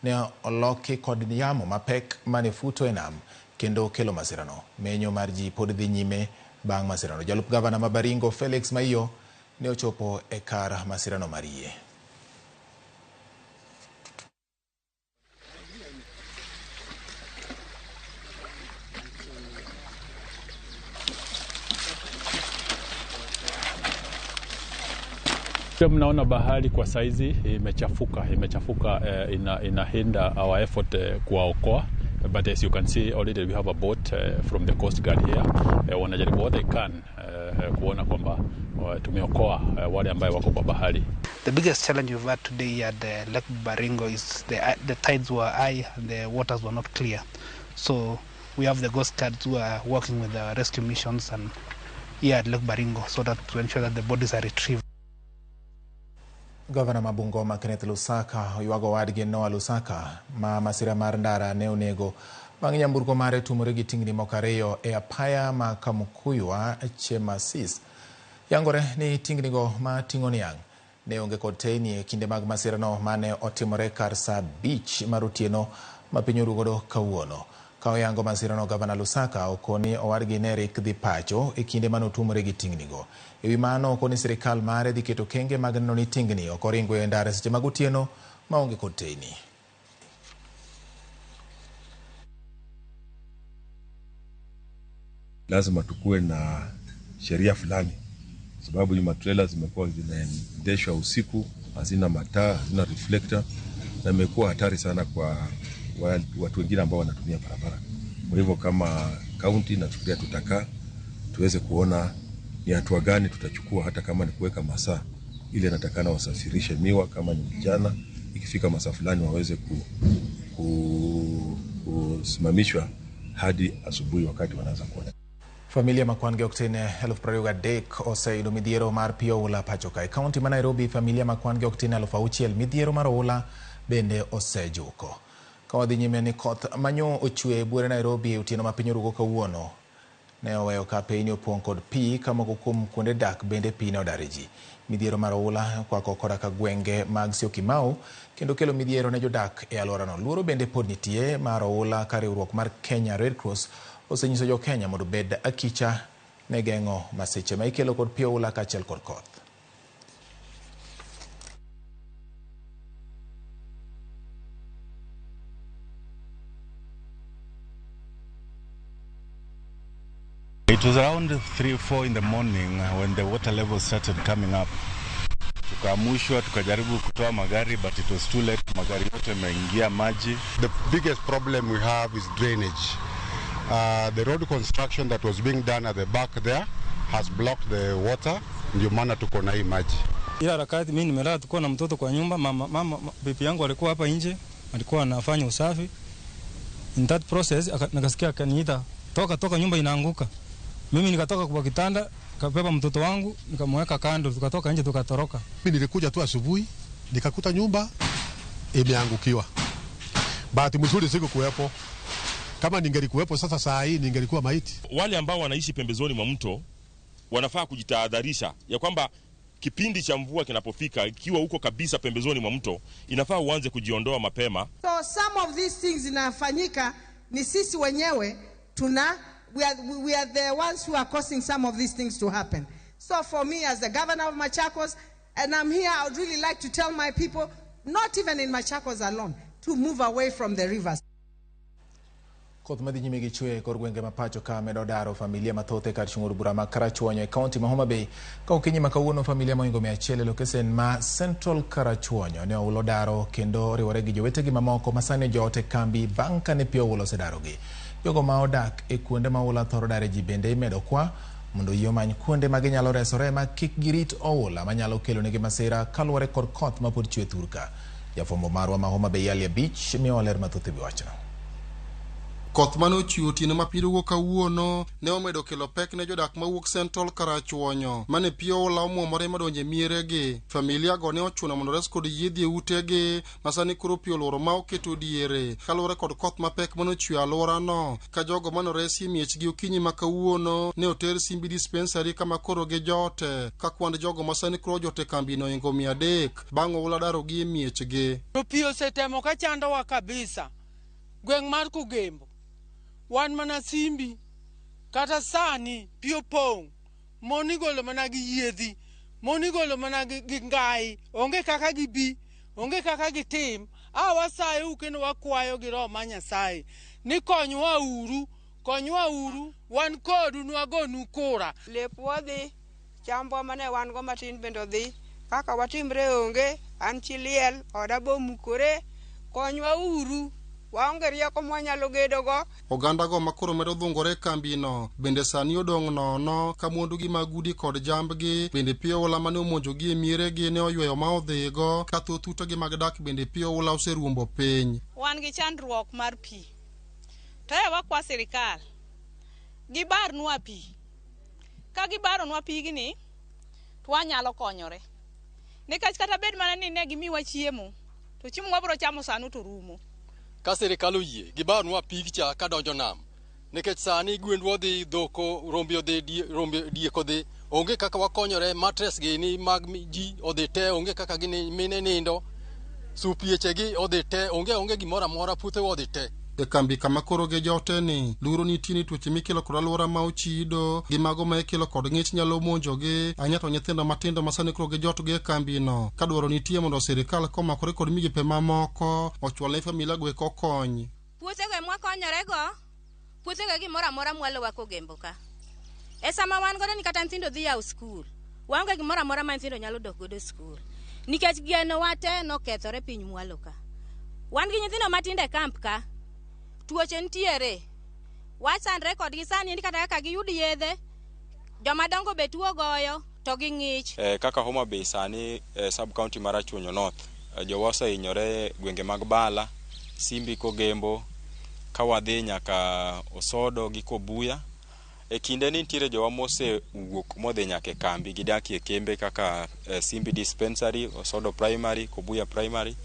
ne oloki kod yamo mapek mane futo e nam kendo kelo masirano. Menyo mar ji pod dhi nyime bang' masirano. Jalup gavana ma Baringo Felix Maiyo ne ochopo e kar masirano mar yie. Mnaona bahari kwa saizi imechafuka, inahinda our effort kuwaokoa. But as you can see already we have a boat from the Coast Guard here. Wanajaribu what they can kuona kwamba tumeokoa wale ambaye wako kwa bahari. The biggest challenge we've had today at the Lake Baringo is the tides were high and the waters were not clear. So we have the Coast Guards who are working with the rescue missions and here at Lake Baringo so that to ensure that the bodies are retrieved. Gavana ma Bungoma Kenneth Lusaka oywago owadgi Noah Lusaka ma masira mar ndara ne onego bang' nyamburko mare tumore gi tingni moko ariyo e apaya ma Kamukuywa Chemasis. Yangore ni tingnigo ma ting'o niang' ne onge kod teyni e kinde mag masirano mane otimore kar saa 5 mar otieno ma piny oru godo kawuono. Ka oyango masirano, Gavana Lusaka okoni owadgi ne rik dhi pacho e kinde mane otumore gi tingnigo. E wi mano okoni sirikal mare dhi keto kenge mag neno ni tingni ok oringo e ndara seche mag otieno maonge kod teyni. Lazima tukue na sheria fulani, sababu hizi matrela zimekuwa zinaendeshwa usiku, hazina mataa, hazina reflector, na imekuwa hatari sana kwa watu wengine ambao wanatumia barabara. Kwa hivyo kama county nafikiria tutakaa tuweze kuona ni hatua gani tutachukua, hata kama ni kuweka masaa ile natakana wasafirishe miwa, kama ni mchana ikifika masaa fulani waweze kusimamishwa hadi asubuhi wakati wanaanza kuona. Familia makwan gi ok tin 23,000 oseyudo midhiero mar pi oula pacho ka. E kaunti ma Nairobi, familia makwan gi ok tin 6,000 midhiero mar oula bende osejuko. Ka wadhi nyime ni koth manyo ochwe e buore Nairobi e otieno ma piny orugo kawuono ne oweyo ka piny opong' kod pi ka moko kuom kuonde dak bende pi ne odar e ji. Midhiero mar oula okwako koda ka gwenge mag Syokimau kendo kelo midhiero ne jodak e alworano. Luoro bende pod nitie mar oula ka riwruok mar Kenya Red Cross osenyiso jo Kenya mondo obed akicha ne geng'o masiche ma ikelo kod pi oula kaachiel kod koth. It was around 3-4 in the morning when the water level started coming up. Tukaamushwa, tukajaribu kutoa magari, but it was too late. Magari yote yameingia maji. The biggest problem we have is drainage. The road construction that was being done at the back there has blocked the water. Ndio maana tuko na hii maji. Ila harakati mimi nimelala, tulikuwa na mtoto kwa nyumba, mama bibi yangu alikuwa hapa nje, alikuwa anafanya usafi. In that process nikasikia akaniita, toka toka, nyumba inaanguka. Mimi nikatoka kwa kitanda, nikabeba mtoto wangu, nikamweka kando, tukatoka nje tukatoroka. Mimi nilikuja tu asubuhi, nikakuta nyumba imeangukiwa. Bahati mzuri sikukuwepo. Kama ningelikuwepo sasa saa hii ningelikuwa maiti. Wale ambao wanaishi pembezoni mwa mto wanafaa kujitahadharisha ya kwamba kipindi cha mvua kinapofika, ikiwa uko kabisa pembezoni mwa mto, inafaa uanze kujiondoa mapema. So some of these things inafanyika ni sisi wenyewe tuna we are the ones who are causing some of these things to happen. So for me as the governor of Machakos, and I'm here, I would really like to tell my people, not even in Machakos alone, to move away from the rivers. Koth madhi nyime gi chwe e kor gwenge ma pacho ka medo daro familia mathoth e kar chung' od bura ma Karachuonyo e kaunti ma Homa Bay. Ka okinyi ma kawuono familia mohingo 100 e lokesen ma Central Karachuonyo ne oulo daro kendo oriwore gi jowetegi mamoko ma sani ojot e kambi bang' kane pi oula osedarogi. Jogo ma odak e kuonde ma oula thoro dare ji bende imedo kwa mondo yie omany kuonde ma ginyalo resore ma kik girit oula manyalo kelonegi masira kaluwore kod koth mapod chwe thurka. Jafwambo marwa ma Homa Bay Alia Beach miyowa ler mathoth e wi wachno. Koth mane ochwe otieno ma piny rugo kawuono ne omedo kelo pek ne jodak mawuok Central Karachuonyo mane pi oula omuomore madonjo e mieregi. Familia go ne ochuno mondo res kod yiedhi e utegi ma sani koro pi oluoro ma oketo diere kaluwore kod koth mapek mane ochwe e alworano. Ka jogo mane oresi e miechgi okinyi ma kawuono ne oter Simbi Dispensary kama koro gijote, ka kwand jogo ma sani koro ojot e kambino ohingo 300 bang' oula darogi e miechgi. To pi osetemo ka chandowa kabisa gweng' mar Kogembo. Wan mana Simbi, kata sani pi opong', mon igolo mana gi yiedhi, mon igolo mana gi ngai, onge kaka gibi, onge kaka gitim. A wasayou kendo wakwayo gi Roho mar Nyasaye ni konywa uru, wan kodu nwagonu kura. Lepwa dhi, chambwa mane wan go matin bende odhi, kaka watimre onge, an chi liel, oda bomukore, konywa uru. Waonge rieko mwanyalo gedogo. Oganda go makoro medo dhungore e kambino bende sani odong' nono ka mwandugi mag udi kod jambgi bende pi oula mane omonjogi e mieregi ne oyweyo ma odhigo, ka thoth utegi mag dak bende pi oula oseruombo piny. Wan gi chandruok mar pi. To e wakwa sirikal gibarnwa pi. Ka gibaronwa pigni to wanyalo konyore. Nikech kata bed mana ni ne gimiwa chiemo, to chiemo mwabiro chamo sano to rumo. Ka sirikal oyie gibarnwa pig cha kadonjo nam, nikech sani gwendwa odhi, dhok rombe odhi, rombe diek odhi, onge kaka wakonyore. Matres gini mag ji odhi te, onge kaka gini mine nindo, supiechegi odhi te, onge gimoro amora, puothewa odhi te. E kambi kama koro gijote ni luoro nitie ni tuoche mikelo kod alwora ma ochido gi mago ma ikelo kod ng'ich nyalo monjogi, ahinya to nyithindo matindo ma sani koro gijotgi e kambino, ka dwaro nitie mondo sirikal komakore kod migepe mamoko ochwal ne familia go eko kony. Puothego ema wakonyorego, puothego e gimoro amora mwalowa Kogembo ka. E sama wan godo ni kata nyithindo dhi yawo skul, waonge gimoro amora ma nyithindo nyalo dok godo skul. Nikech genowa te nokethore piny mwalo ka. Wan gi nyithindo matindo e kamp ka, tuoche nitiere, wachandre kodgi sani ni kata kaka giyud yedhe, jomadongo be tuo goyo to ging'ich. Kaka Homa Bay sani sub county mar Rachuonyo North, jowa osehinyore gwenge mag Bala, Simbi Kogembo, ka wadhi nyaka Osodo gi Kobuya. E kinde ni nitiere jowa mosewuok modhi nyaka e kambi, gidakie kembe kaka Simbi Dispensary, Osodo Primary, Kobuya Primary,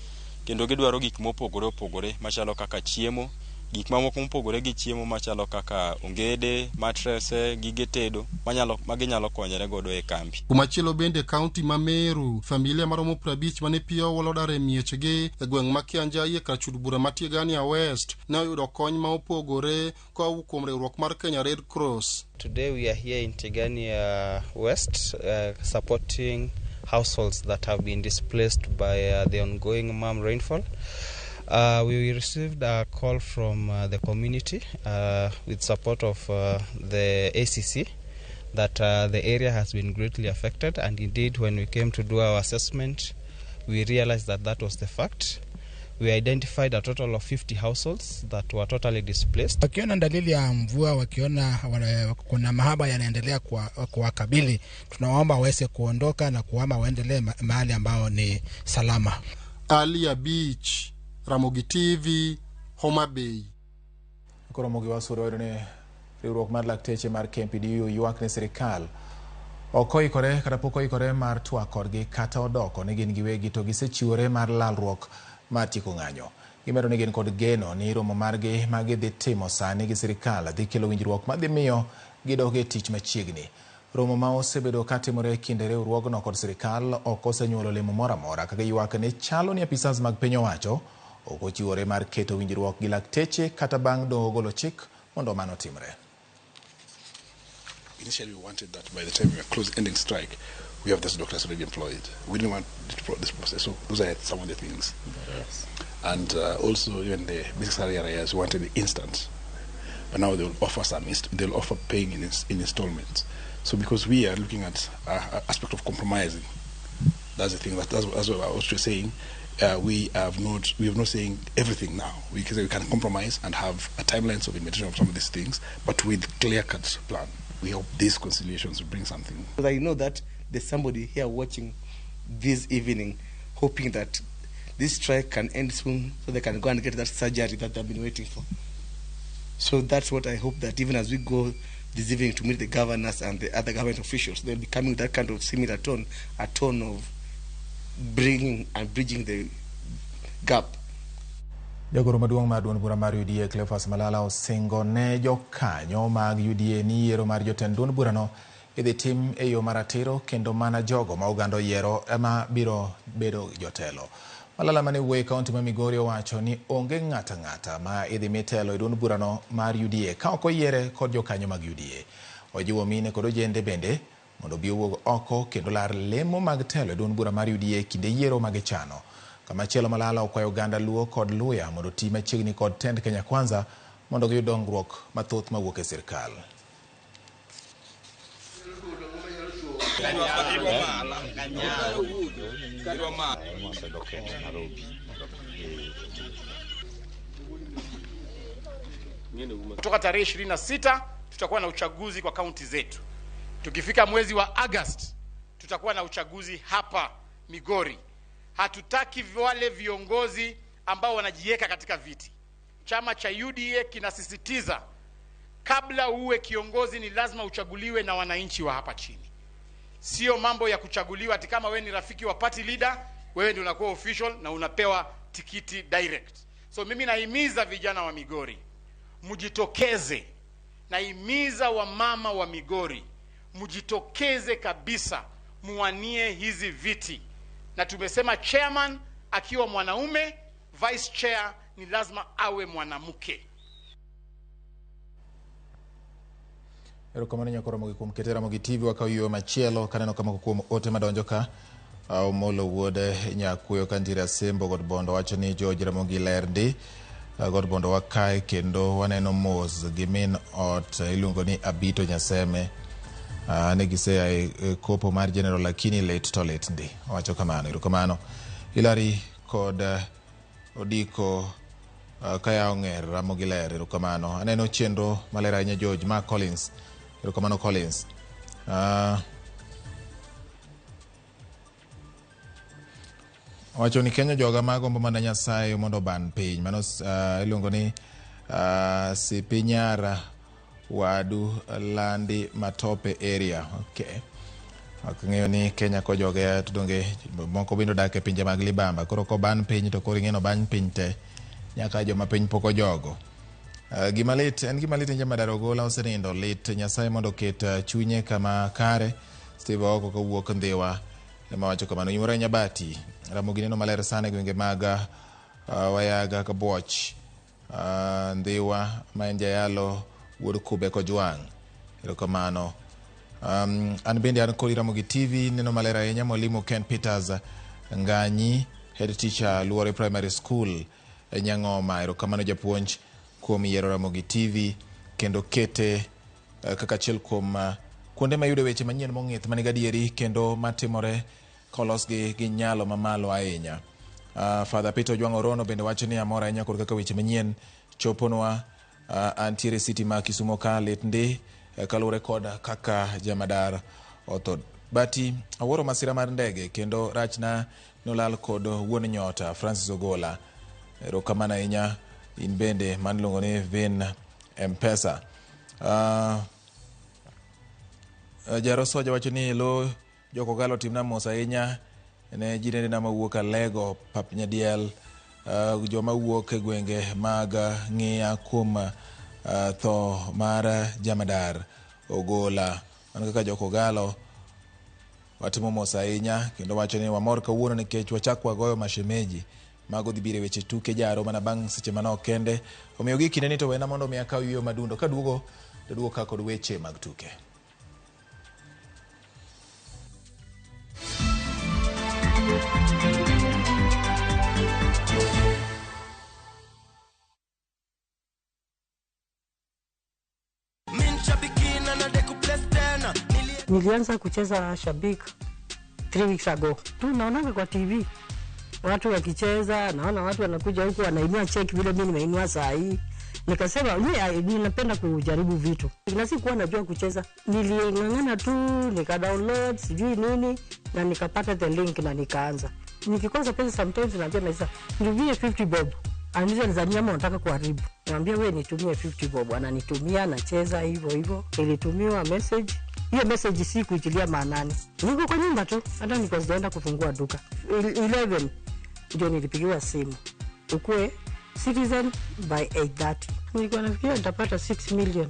kendo gidwaro gik mopogore opogore machalo kaka chiemo, gik mamoko mopogore gi chiemo machalo kaka ongede, matrese, gige tedo ma ginyalo konyore godo e kambi. Kumachielo bende kaunti ma Meru, familia maromo 50 mane pi oula odar e miechgi e gweng' ma Kianjai e kar chud bura ma Tigania West ne oyudo kony ma opogore koa kuom riwruok mar Kenya Red Cross. Today we are here in Tigania West supporting households that have been displaced by the ongoing Mum rainfall. We received a call from the community with support of the ACC that the area has been greatly affected, and indeed when we came to do our assessment we realized that that was the fact. We identified a total of 50 households that were totally displaced. Wakiona dalili ya mvua, wakiona kuna mahaba yanaendelea kuwakabili, tunawaomba waweze kuondoka na kuhama waendelee mahali ambao ni salama. Alia Beach, Ramogi TV, Homa Bay. Koro mogi wasuro wayudo ni riwruok mar lakteche mar KMPDU ywak ne sirikal ok oikore kata pok oikore mar twak kodgi kata odoko ni gin giwegi to gisechiwore mar lalruok mar tieko ng'anyo. Gimedo ni gin kod geno ni romo margi ma gidhi timo sani gi sirikal dhi kelo winjruok madhi miyo gidok e tich machiegni. Romo ma osebedo katimore e kind riwruogno kod sirikal ok osenyuolo olemo moro amora ka giywak ni chalo ni apisas mag piny owacho ok ochiwore mar keto winjruok gi lakteche kata bang' doho golo chik mondo mano otimre. Initially, we wanted that by the time we were close ending strike, we have these doctors already employed. We didn't want this process, so those are some of the things. Yes. And also, even the basic salary areas, we wanted the instant. But now they'll offer they'll offer paying in installments. So because we are looking at aspect of compromising, that's the thing. That's what I was just saying. We have not saying everything now. We can say we can compromise and have a timelines of implementation of some of these things, but with clear-cut plan. We hope these conciliations will bring something. Because I know that there's somebody here watching this evening, hoping that this strike can end soon so they can go and get that surgery that they've been waiting for. So that's what I hope, that even as we go this evening to meet the governors and the other government officials, they'll be coming with that kind of similar tone, a tone of bringing and bridging the gap. Jagoro maduong' mar duond bura mar UDA Cleophas Malala osingo ne jokanyo mag UDA ni yiero mar jotend duond burano idhi tim e yo maratiro kendo mana jogo ma oganda oyiero ema biro bedo jotelo. Malala mane wuoyo e kaunti ma Migori owacho ni onge ng'ata ng'ata ma idhi mi telo e duond burano mar UDA ka ok oyiere kod jokanyo mag UDA. Ojiwo mine kod ojende bende mondo obi owuog oko kendo lar lemo mag telo e duond bura mar UDA kinde yiero magichano. Kamachielo Malala okwayo oganda Luo kod Luya mondo oti machiegni kod tend Kenya Kwanza mondo giyud dongruok mathoth mawuok e sirkal. Kutoka tarehe 26 tutakuwa na uchaguzi kwa kaunti zetu. Tukifika mwezi wa August tutakuwa na uchaguzi hapa Migori. Hatutaki wale viongozi ambao wanajiweka katika viti. Chama cha UDA kinasisitiza kabla uwe kiongozi ni lazima uchaguliwe na wananchi wa hapa chini. Sio mambo ya kuchaguliwa ati kama wewe ni rafiki wa party leader, wewe ndio unakuwa official na unapewa tikiti direct. So mimi nahimiza vijana wa Migori mjitokeze. Nahimiza wamama wa Migori mjitokeze kabisa, muwanie hizi viti. Na tumesema chairman akiwa mwanaume, vice chair ni lazima awe mwanamke. Erokamano nyakoro mogi kuom kete Ramogi TV wakaw yo machielo kaneno ka moko kuom ote madonjo ka. Omolo wuod Nyakuyo kantiere Asembo God Bondo wacho ni George Ramogi ler ndi. God Bondo wakae kendo waneno mos gi min ot iluongo ni Abito Nyaseme. Ne gisea e kopo mar General lakini lit to lit ndi. Owacho kamano. Erokamano. Hilary kod Odiko kaya ong'er Ramogi ler. Erokamano. Aneno chenro maler ahinya George Mark Collins. Erokamano Collins. Owacho ni Kenya joga magombo mana Nyasaye mondo oban piny. Mano iluongo ni Sipinyara Wadu Landi Matope area. Okay. Ok ng'eyo ni Kenya ko joge to donge moko bende odak e pinje mag libamba. Koro koban piny to koro ing'eno ban piny te nyaka joma piny pok ojogo. Gima lit en gima lit en jamadar Ogola osenindo lit. Nyasaye mondo oket chunye kama kare. Steve Oko kowuok Ndhiwa ema wacho kamano. Imore Nyabati Ramogi neno maler sana e gwenge mag Wayaga Kabuoch Ndhiwa ma en jayalo wuod Kube Kojwang'. Erokamano. An bende an kodi Ramogi TV neno maler ahinya. Mwalimu Ken Peters Nganyi, head teacher Luore Primary School Nyang'oma. Erokamano japuonj kuom yiero Ramogi TV kendo kete kaka achiel kuom kuonde mayudo weche manyien mong'ith manigi adieri kendo matimore kolosgi gi nyalo mamalo ahinya. Father Peter Ojwang' Orono bende wacho ni amor ahinya kod kaka weche manyien choponwa. Antiere city ma Kisumo ka lit ndi kaluwore kod kaka jamadar otho. Bati awuoro masira mar ndege kendo rachna nolal kod wuon nyota Francis Ogola. Erokamano ahinya in bende man iluongo ni Vin M-Pesa. Jarosoja wacho ni lo jokogalo timna mos ahinya ne jirendena mawuok Alego, Pap Nyadiel, joma wuok e gwenge mag Ng'iya kuom tho mar Jamadar Ogola. Mano kaka jokogalo watimo mos ahinya kendo wacho ni wamor kawuono nikech wachak wagoyo mashemeji. Mago dhi biro e weche tuke jaro mana bang' seche manok kende. Omiyo gi kinde ni to wena mondo mi akaw yueyo madundo. Kaduogo to duogo ka kod weche mag tuke. Nilianza kucheza Shabik 3 weeks ago. Tu naonanga kwa TV watu wakicheza, naona watu wanakuja huku wanainua cheki vile mimi nimeinua saa hii. Nikasema mimi napenda kujaribu vitu. Na sikuwa najua kucheza. Niling'ang'ana tu, nika download sijui nini na nikapata the link na nikaanza. Nikikosa pesa sometimes naambia Maisa, nitumie 50 bob. Ananiuliza nizania ama unataka kuharibu. Niambia wewe nitumie 50 bob. Ananitumia, nacheza hivyo hivyo. Nilitumiwa message. Hiyo message si kuitilia maanani. Niko kwa nyumba tu, hata nilikuwa sijaenda kufungua duka. 11 ndio nilipigiwa simu. Ukue Citizen by 8:30. Nilikuwa nafikiria nitapata 6 million.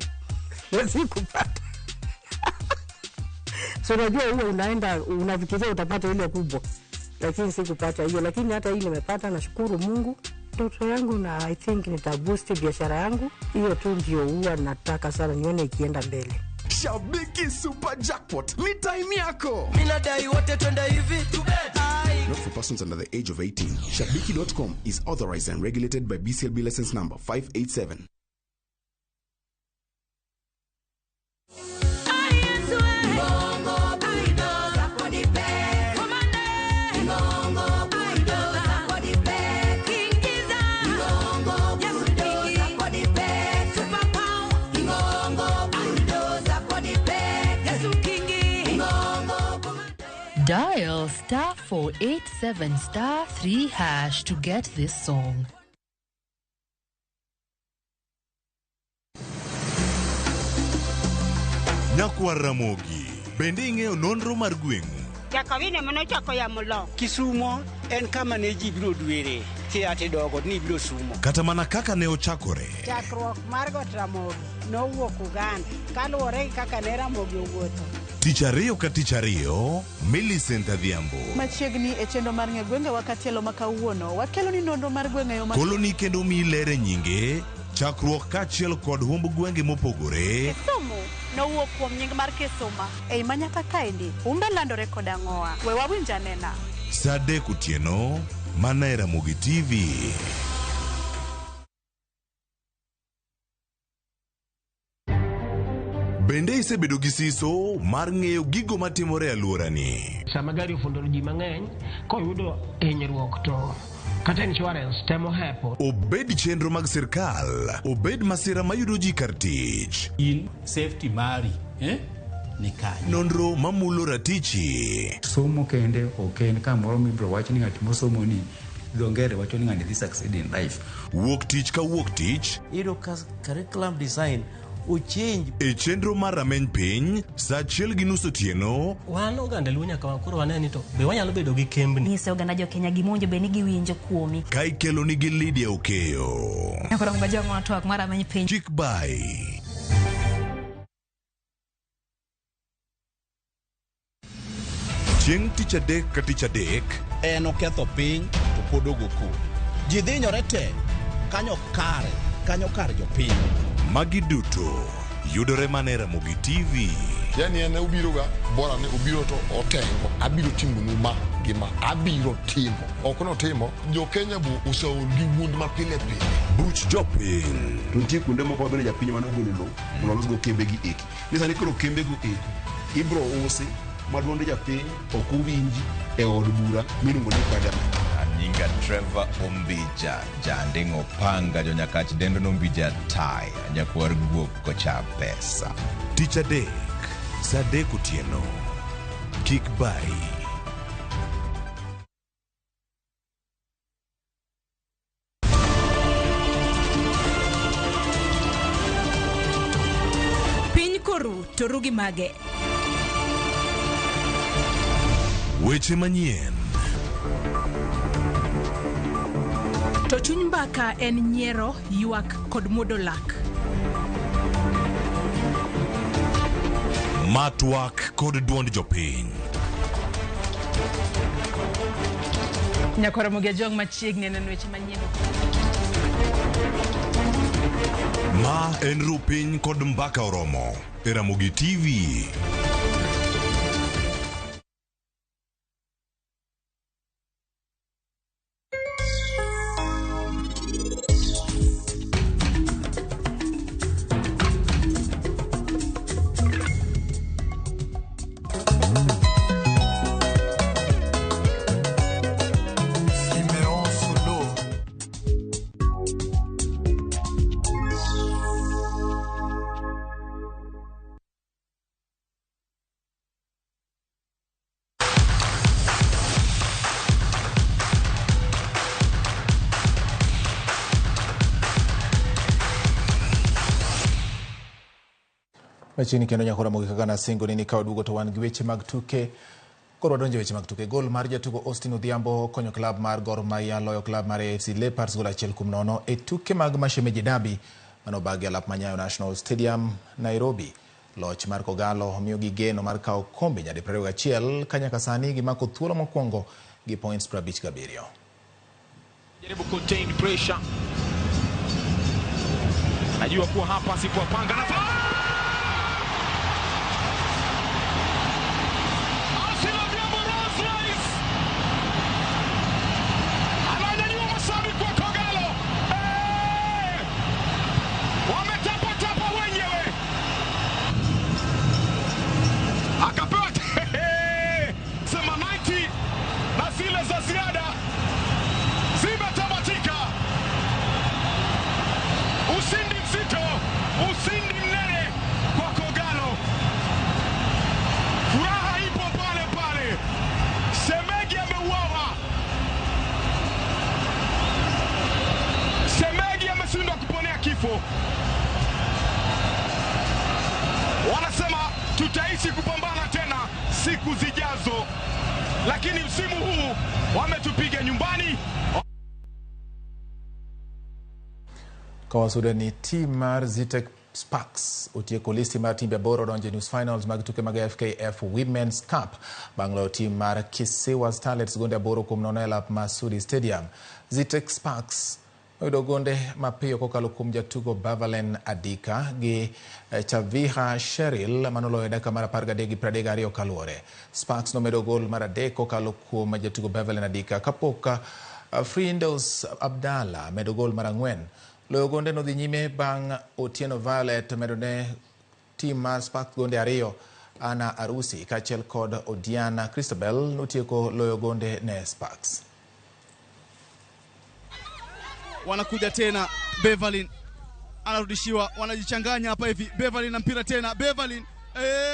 Na sikupata. So unajua huo unaenda unafikiria utapata ile kubwa. Lakini sikupata hiyo, lakini hata hii nimepata, nashukuru Mungu. Ndoto yangu na I think nitaboost biashara yangu. Hiyo tu ndio huwa nataka sana nione ikienda mbele. Shabiki Super Jackpot ni time yako. Mimi nadai wote twende hivi. Not for persons under the age of 18. Shabiki.com is authorized and regulated by BCLB license number 587. Dial star 487 star 3 hash to get this song. Nyakwar Ramogi, bende ing'eyo nonro mar gweng'u? Jakawine manochako yamo lo. Kisumo en kama ne ji biro dwere, theatre dogo ni biro sumo. Kata mana kaka ne ochakore. Chakruok mar Got Ramogi nowuok Uganda kaluwore gi kaka ne Ramogi owuotho. Tich ariyo ka tich ariyo, Millicent Adhiambo. Machiegni e chenro mar ng'e gwengewa katielo ma kawuono, wakelo ni nonro mar gwenge yo ma Koloni kendo mi lere nyinge, chakruok kaachiel kod humb gwenge mopogore. Kisumu nowuok kuom nying mar Kisuma. Ei manyaka kaendi, humbe landore kod ang'owa. We wawinj anena. Saa 3 otieno, mana e Ramogi TV. Bende isebedo gi siso mar ng'eyo gigo matimore e alworani? Sama gari ofundoro ji mang'eny, koyudo hinyruok to kata insurance temo hepo. Obed chenro mag sirkal, obed masira mayudo ji kar tich. In safety mari, ni kanye. Nonro mamulo ratichi. Somo kende ok en kamoro mibiro wach ni ng'at mosomo ni dho ngere wacho ni ng'ani dhi succeed in life. Wuok tich ka wuok tich. Iyudo ka curriculum design ochange. E chenro mar rameny piny, saa 1:30 otieno. Wan oganda Luo nyaka koro wane ni to be wanyalo bedo gi kembni. Nyiso oganda jo Kenya gima owinjo bed ni giwinjo kuomi. Ka ikelo nigi Lydia Okeyo. Nyakoro mga twak mar rameny piny. Chik bai. Chieng' tich adek ka tich adek. En oketho piny to pod ogo koko. Ji dhinyore te kanyo kare, kanyo kar jopiny. Magi duto yudore mana e Ramogi TV. Yani en obiro ga bora ni obiro to otengo. Abiro timonu ma gi ma. Abiro timo. Ok notimo. Jo Kenya bo oseol gi wuond ma pile pile. Buch jopiny. To nitie kuonde moko ma bende japiny mane ogolo lowo mondo olosgo kembe gi eki. Ni sani koro kembe go eko ibro usi ma duond japiny ok owinji e od bura miluongo ni parliament. Nyinga Trevor Ombija, janding'o panga jonyakach dendo nombija tai, nyakwar guok kocha pesa. Tich adek, saa 3 otieno. Kik bai. To rugi mage. Weche manyien. To chuny mbaka en nyiero, ywak kod muodo lak. Ma twak kod duond jopiny. Nyakwar Ramogi Ajwang' machiegni neno weche manyien. Ma en Rupiny kod Mbaka Oromo e Ramogi TV. Simeon Solo. Machiegni kendo nyakora Ramogi kaka nasingo ni ka waduogo to wan gi weche mag tuke. Koro wadonjo e weche mag tuke. Gol mar jatugo Austin Odhiambo okonyo klab mar Gor Mahia loyo klab mar AFC Leopards gol 1-0 e tuke mag Mashemeji Derby manobagi e alap ma Nyayo National Stadium, Nairobi. Loch mar Kogalo miyogi geno mar kawo kombe nyadi 21 ka nyaka sani gimako thuolo mokwongo gi points 57. Jaribu contain pressure. Najua kuwa hapa asipowapanga na Arsenal Odhiambo Rolls Royce ananyanyua mashabiki wa Kogalo. Wametapatapa wenyewe, akapewa sema 90 na zile za ziada zimetamatika. Ushindi mzito, ushindi mnene kwa Kogalo. Furaha ipo pale pale. Semegi ameuawa, Semegi ameshindwa kuponea kifo. Wanasema tutaishi kupambana tena siku zijazo, lakini msimu huu wametupiga nyumbani. Kawasudo ni tim mar Zetech Sparks otieko listi mar timbe aboro donjo e nus finals mag tuke mag FKF Women's Cup bang' loyo tim mar Kisiwa Starlets gonde 8-0 e lap mar Sudi Stadium. Zetech Sparks oyudo gonde mapiyo kokalo kuom jatugo Bavalen Adika gi Chaviha Sheril manoloyo e dakika mar 13 gi 32 kaluwore. Sparks nomedo gol mar 3 kokalo kuom jatugo Bavalen Adika kapok Frindos Abdalla medo gol mar 4. Loyo gonde nodhi nyime bang' Otieno Violet medo ne tim mar Sparks gonde 2. Anna Arusi kaachiel kod Odiana Christabel notieko loyo gonde ne Sparks. Wanakuja tena, Beverlyn anarudishiwa, wanajichanganya hapa hivi. Beverlyn na mpira tena, Beverlyn,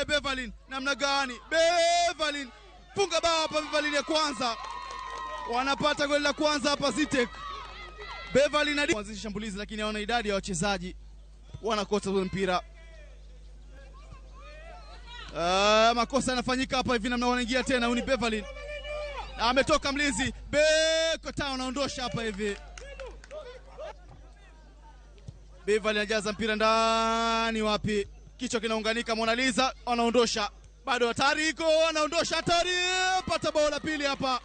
Beverlyn namna gani? Beverlyn funga bao hapa, Beverlyn ya kwanza. Wanapata goli la kwanza hapa Zetech. Beverlyn anaanzisha shambulizi lakini hawana idadi ya wachezaji. Wanakosa ule mpira. Makosa yanafanyika hapa hivi namna wanaingia tena. Huyu ni Beverlyn. Ametoka mlinzi. Bekota anaondosha hapa hivi. Beverlyn anajaza mpira ndani wapi? Kichwa kinaunganika, Mona Lisa anaondosha. Bado hatari iko, anaondosha hatari. Pata bao la pili hapa.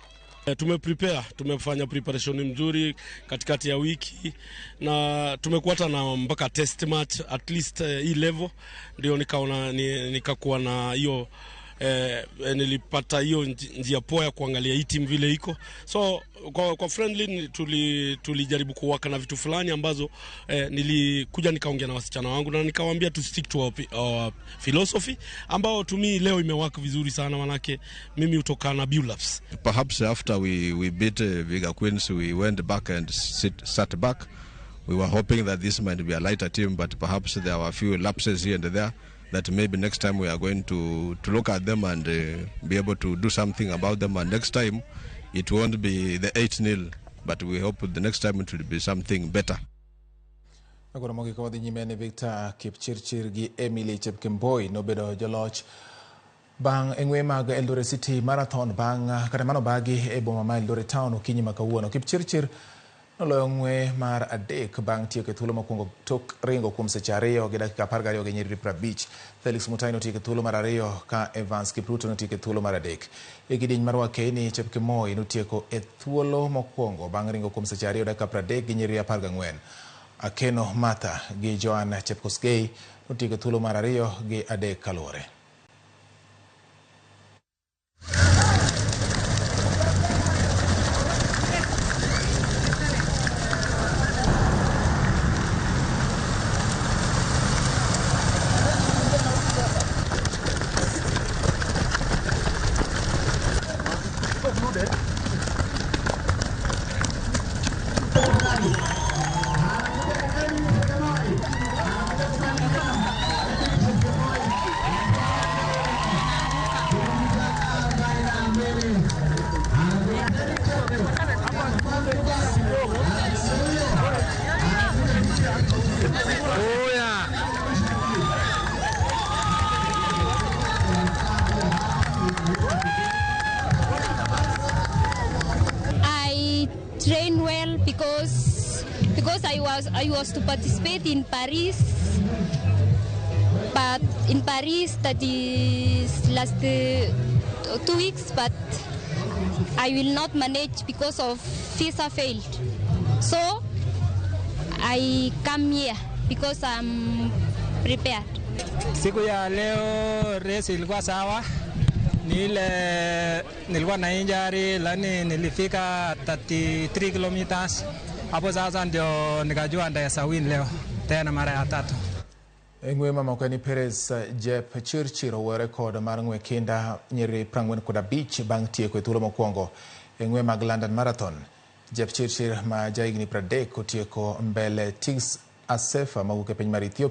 Tumeprepare, tumefanya preparation mzuri katikati ya wiki na tumekuwa na mpaka test match at least hii level ndio nikaona nikakuwa na hiyo nilipata hiyo njia poa ya kuangalia hii team vile iko. So kwa friendly tulijaribu kuwaka na vitu fulani ambazo nilikuja nikaongea na wasichana wangu na nikawaambia to stick to our philosophy ambao to me leo imewaka vizuri sana, manake mimi hutoka na build-ups. Perhaps after we beat Vihiga Queens, we went back and sat back. We were hoping that this might be a lighter team, but perhaps there were a few lapses here and there that maybe next time we are going to look at them and be able to do something about them. And next time it won't be the 8-0, but we hope the next time it will be something better. Agoro mogik wadhi nyime ni Victor Kipchirchir gi Emily Chepkemboi nobedo joloch bang' e ng'we mag Eldoret City Marathon bang' kata mano bagi e boma ma Eldoret Town okinyi ma kawuono. Kipchirchir noloyo ng'we mar adek bang' tieko e thuolo mokwongo tok ringo kuom seche 2 gi dakika 12 gi nyiriri 50. Felix Mutai notieko e thuolo mar 2 ka Evans Kipruto notieko e thuolo mar 3. E kidieny mar Wakeini, Chepkemoi notieko e thuolo mokwongo bang' ringo kuom seche 2 dakika 30 gi nyiriri 14. Akeno Martha gi Joan Chepkosgei notieko e thuolo mar 2 gi 3 kaluwore. I train well because I was to participate in Paris, but in Paris that is last 2 weeks, but I will not manage because of visa failed. So I come here because I'm prepared. Siku ya leo race ilikuwa sawa. Nilikuwa na injury lakini nilifika 33 kilometers. Hapo sasa ndio nikajua ndaweza win leo tena mara ya tatu. E ng'we mamoko ni Perez Jep Chirchir oweyo rekod mar ng'we kinda nyiriri 45 bang' tieko e thuolo mokwongo e ng'we mag London Marathon. Jep Chirchir ma jahigni 30 otieko mbele Tigist Assefa mawuok e piny mar Ethiopia.